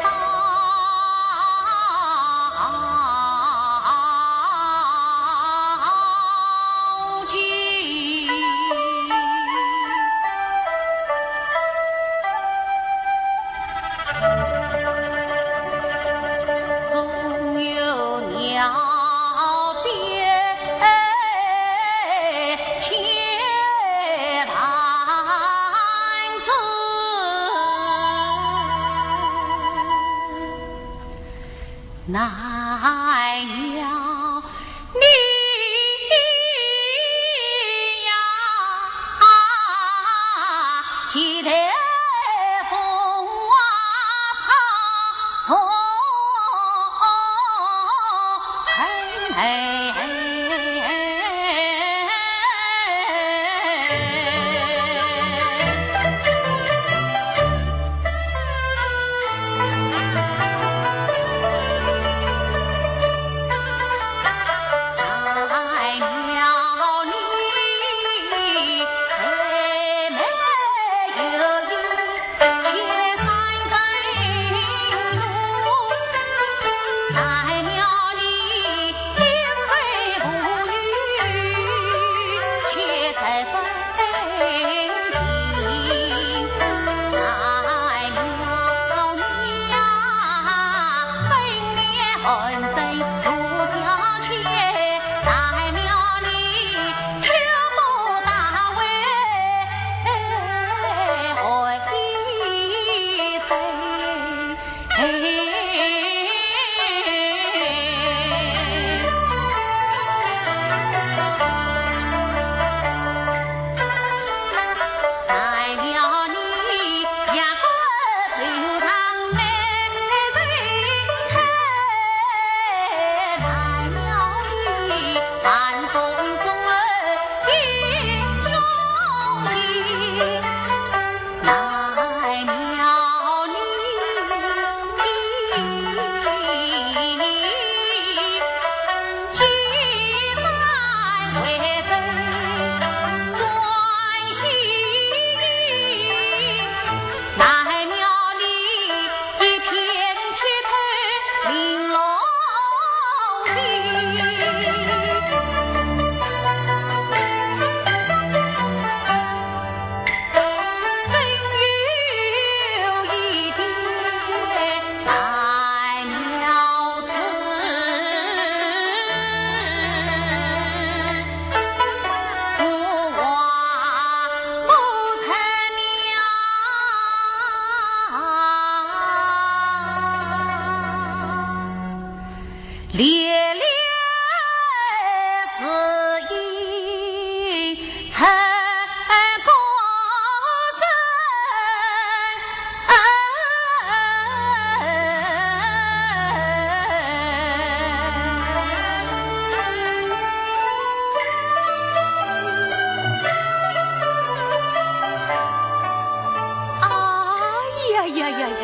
呀呀呀呀！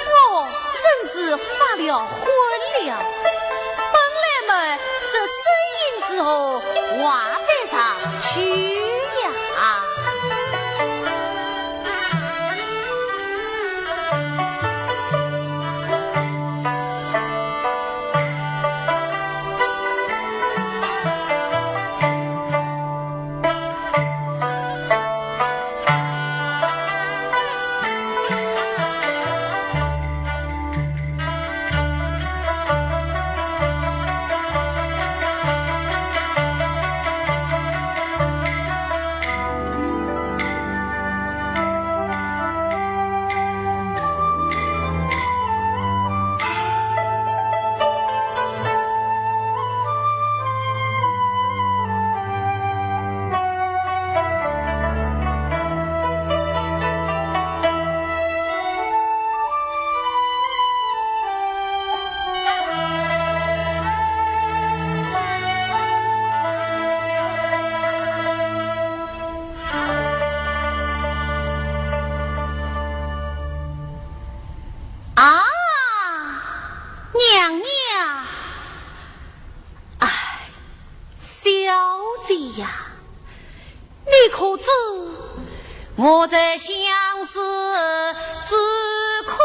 我真是发了昏了。本来嘛，这声音如何，话得上去呀。啊，娘娘！哎，小姐呀，你可知我在相思之苦？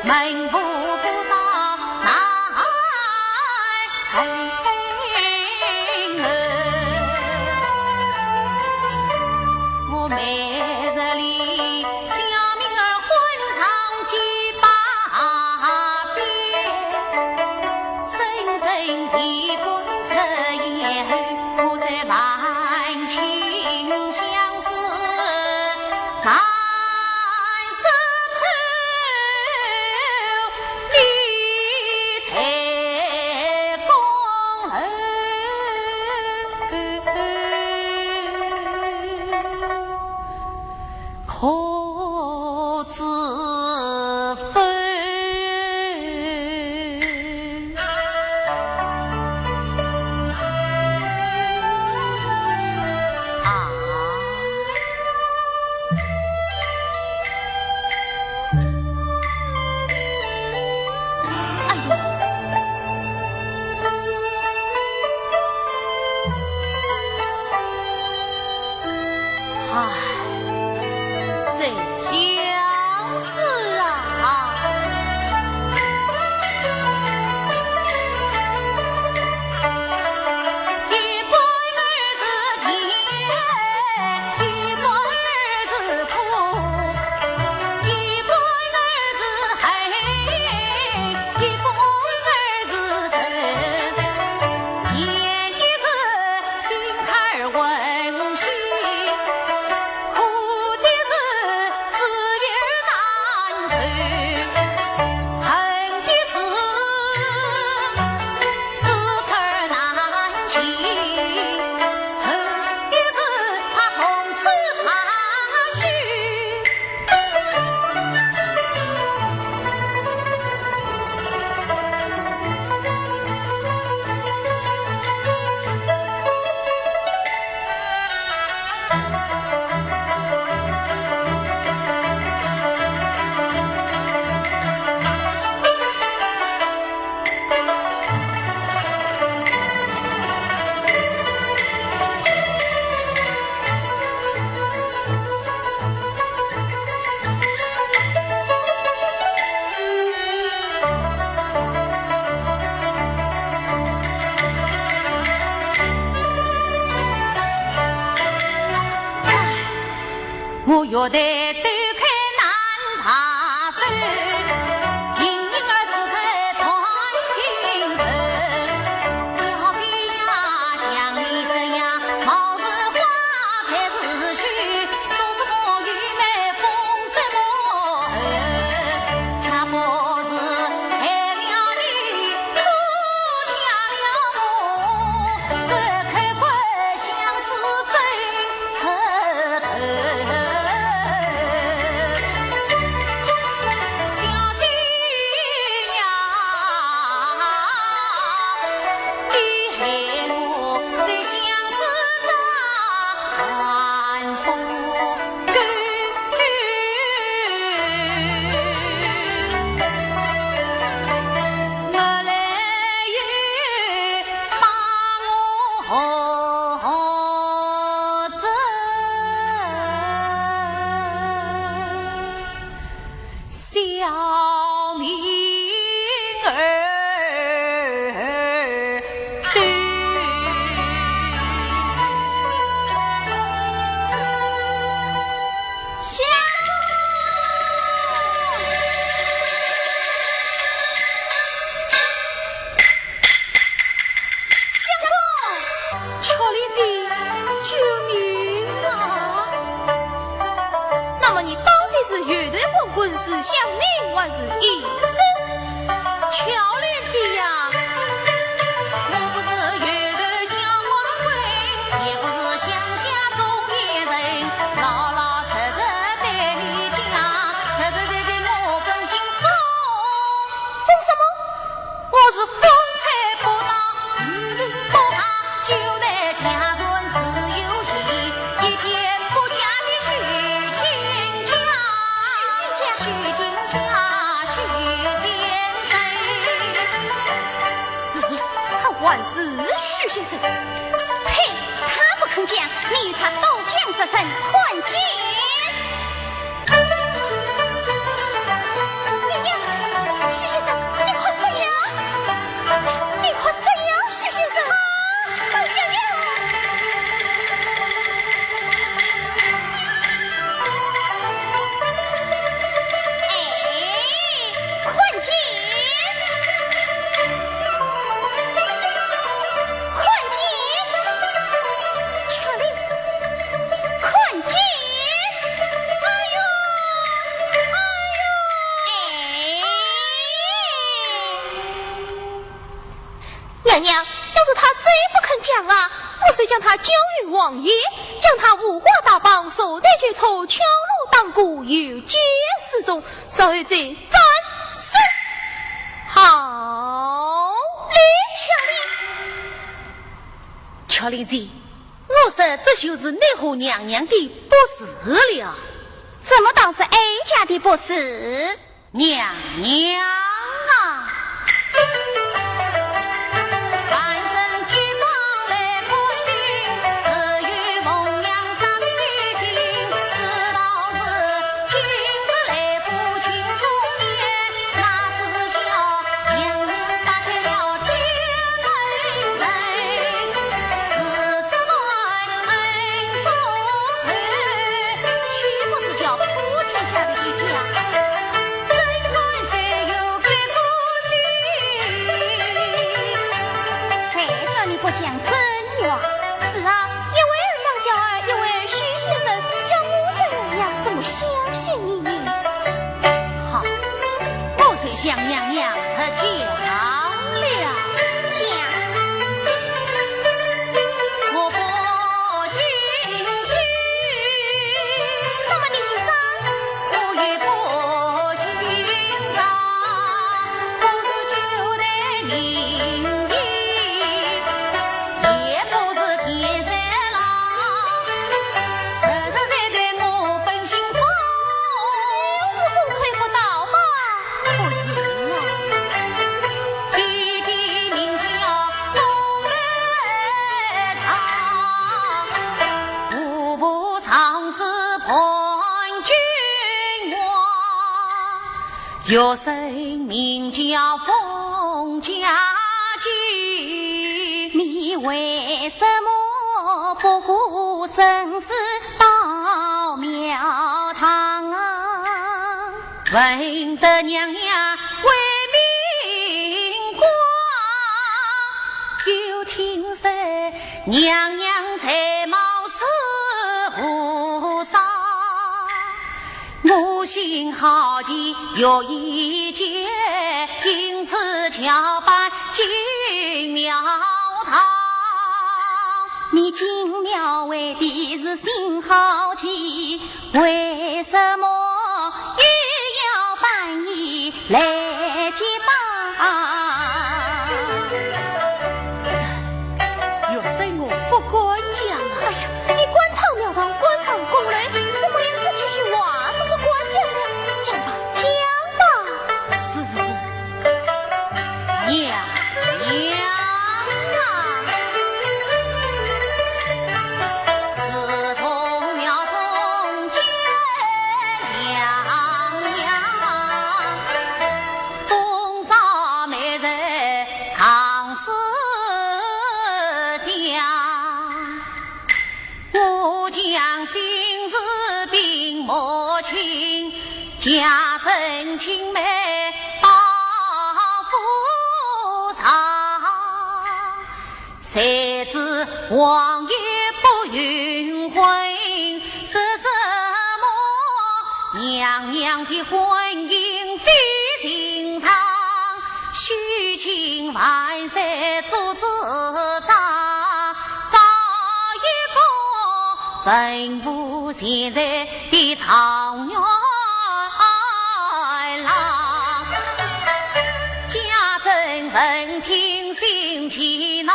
门户不到哪儿寻。我每日里小名儿唤上几百遍，声声一个出言后，我在万千相思难 哎呦！唉，这相思啊！我越得对开难把手，盈盈儿是个穿心头。小姐呀，像你这样貌似花才是虚，做什么玉梅风什么后，恰不是害了你，苦抢了我，这口官相思真 出头。小姐呀，你害我这相思债还不够。我来有 把我何止小名儿对。 相公，相公，巧莲姐，救命啊！那么你到底是油头光棍，是乡民还是医生？ 巧莲姐呀，我不是油头小光棍，也不是乡下中年人，老老实实对你讲，实实在在我本姓方，方什么？我是方才不到，不怕，就在家中自由行，一点不假的虚情假，虚情假，虚情 假许仙人。你，他还是许仙人。呸！他不肯讲，你与他都讲这声看见。娘娘，娘娘，要是她再不肯讲啊，我就将她交与王爷，将她五花大绑，束在囚车，敲锣打鼓，游街示众，然后再斩首。好嘞。巧莲，巧莲姐，我说这就是你和娘娘的不是了。怎么倒是哀家的不是？ 娘娘啊！岂不是叫普天下的一家？ 谁叫你不讲真话？是啊，一位张小二，一位许先生，叫我家娘娘怎么相信你呢？好，我就向娘娘出讲了。讲。我不信虚。那么你姓张？ 我也不姓张，不是九代名医，也不是田三郎，实实在在我本姓方。是风吹不倒吧？不是啊。爹爹名叫方来昌，我不 上是伴君王，学生名叫封家姐。你为什么不顾身世到庙堂啊？闻得娘娘为民官，又听说 娘娘才貌似无双，我心好奇有一见，因此巧扮进庙堂。你进庙为的是心好奇， 为什么又要扮演来结巴？这，学生我不敢讲啊。哎呀，你官唱庙堂，官上宫楼，怎么连这几句话都不敢讲了？讲吧，讲吧。是，是，是。 娘娘啊，自从庙中见娘娘，终朝每日常思想。 我将心事禀母亲，家政青梅报父上。谁知王爷不允婚，说什么娘娘的婚姻非寻常， 许亲万岁做主张，找一个文武全才的状元郎。家政文厅心气恼，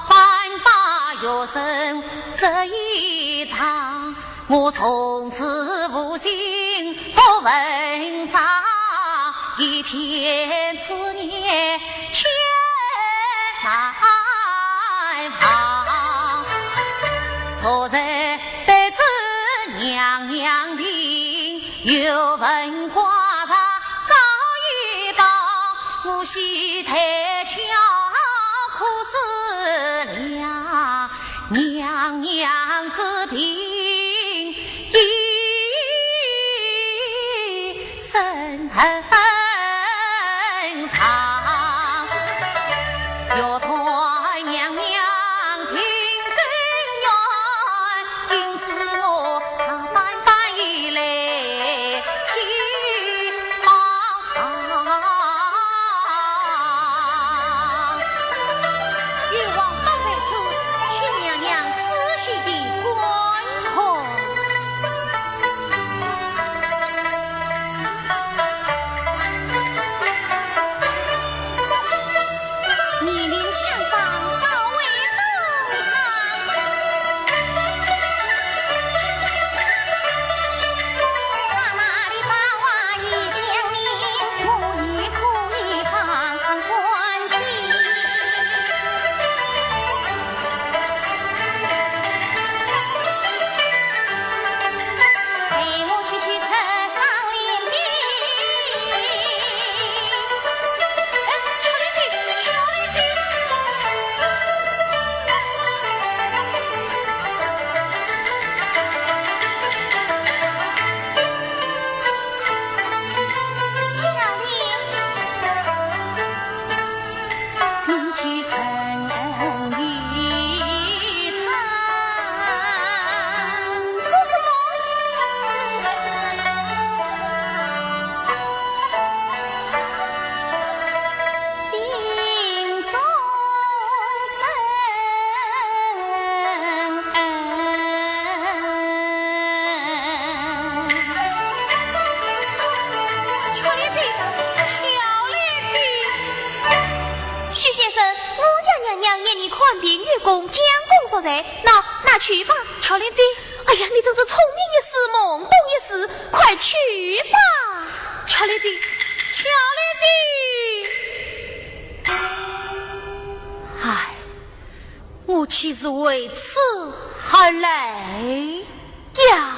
反把学生这一场。 我从此无心读文章，一片痴念千难忘。昨日得知娘娘病，又闻刮茶早已饱，我喜谈巧，苦思量。 娘娘之病已甚恒长，欲断娘娘病根源，因此我单单以泪寄望。巧莲姐。许先生，我家娘娘念你看病有功，将功赎罪，喏，拿去吧。巧莲姐。哎呀，你真是聪明一世，懵懂一世，快去吧。巧莲姐，巧莲姐。唉，我岂是为此而来呀？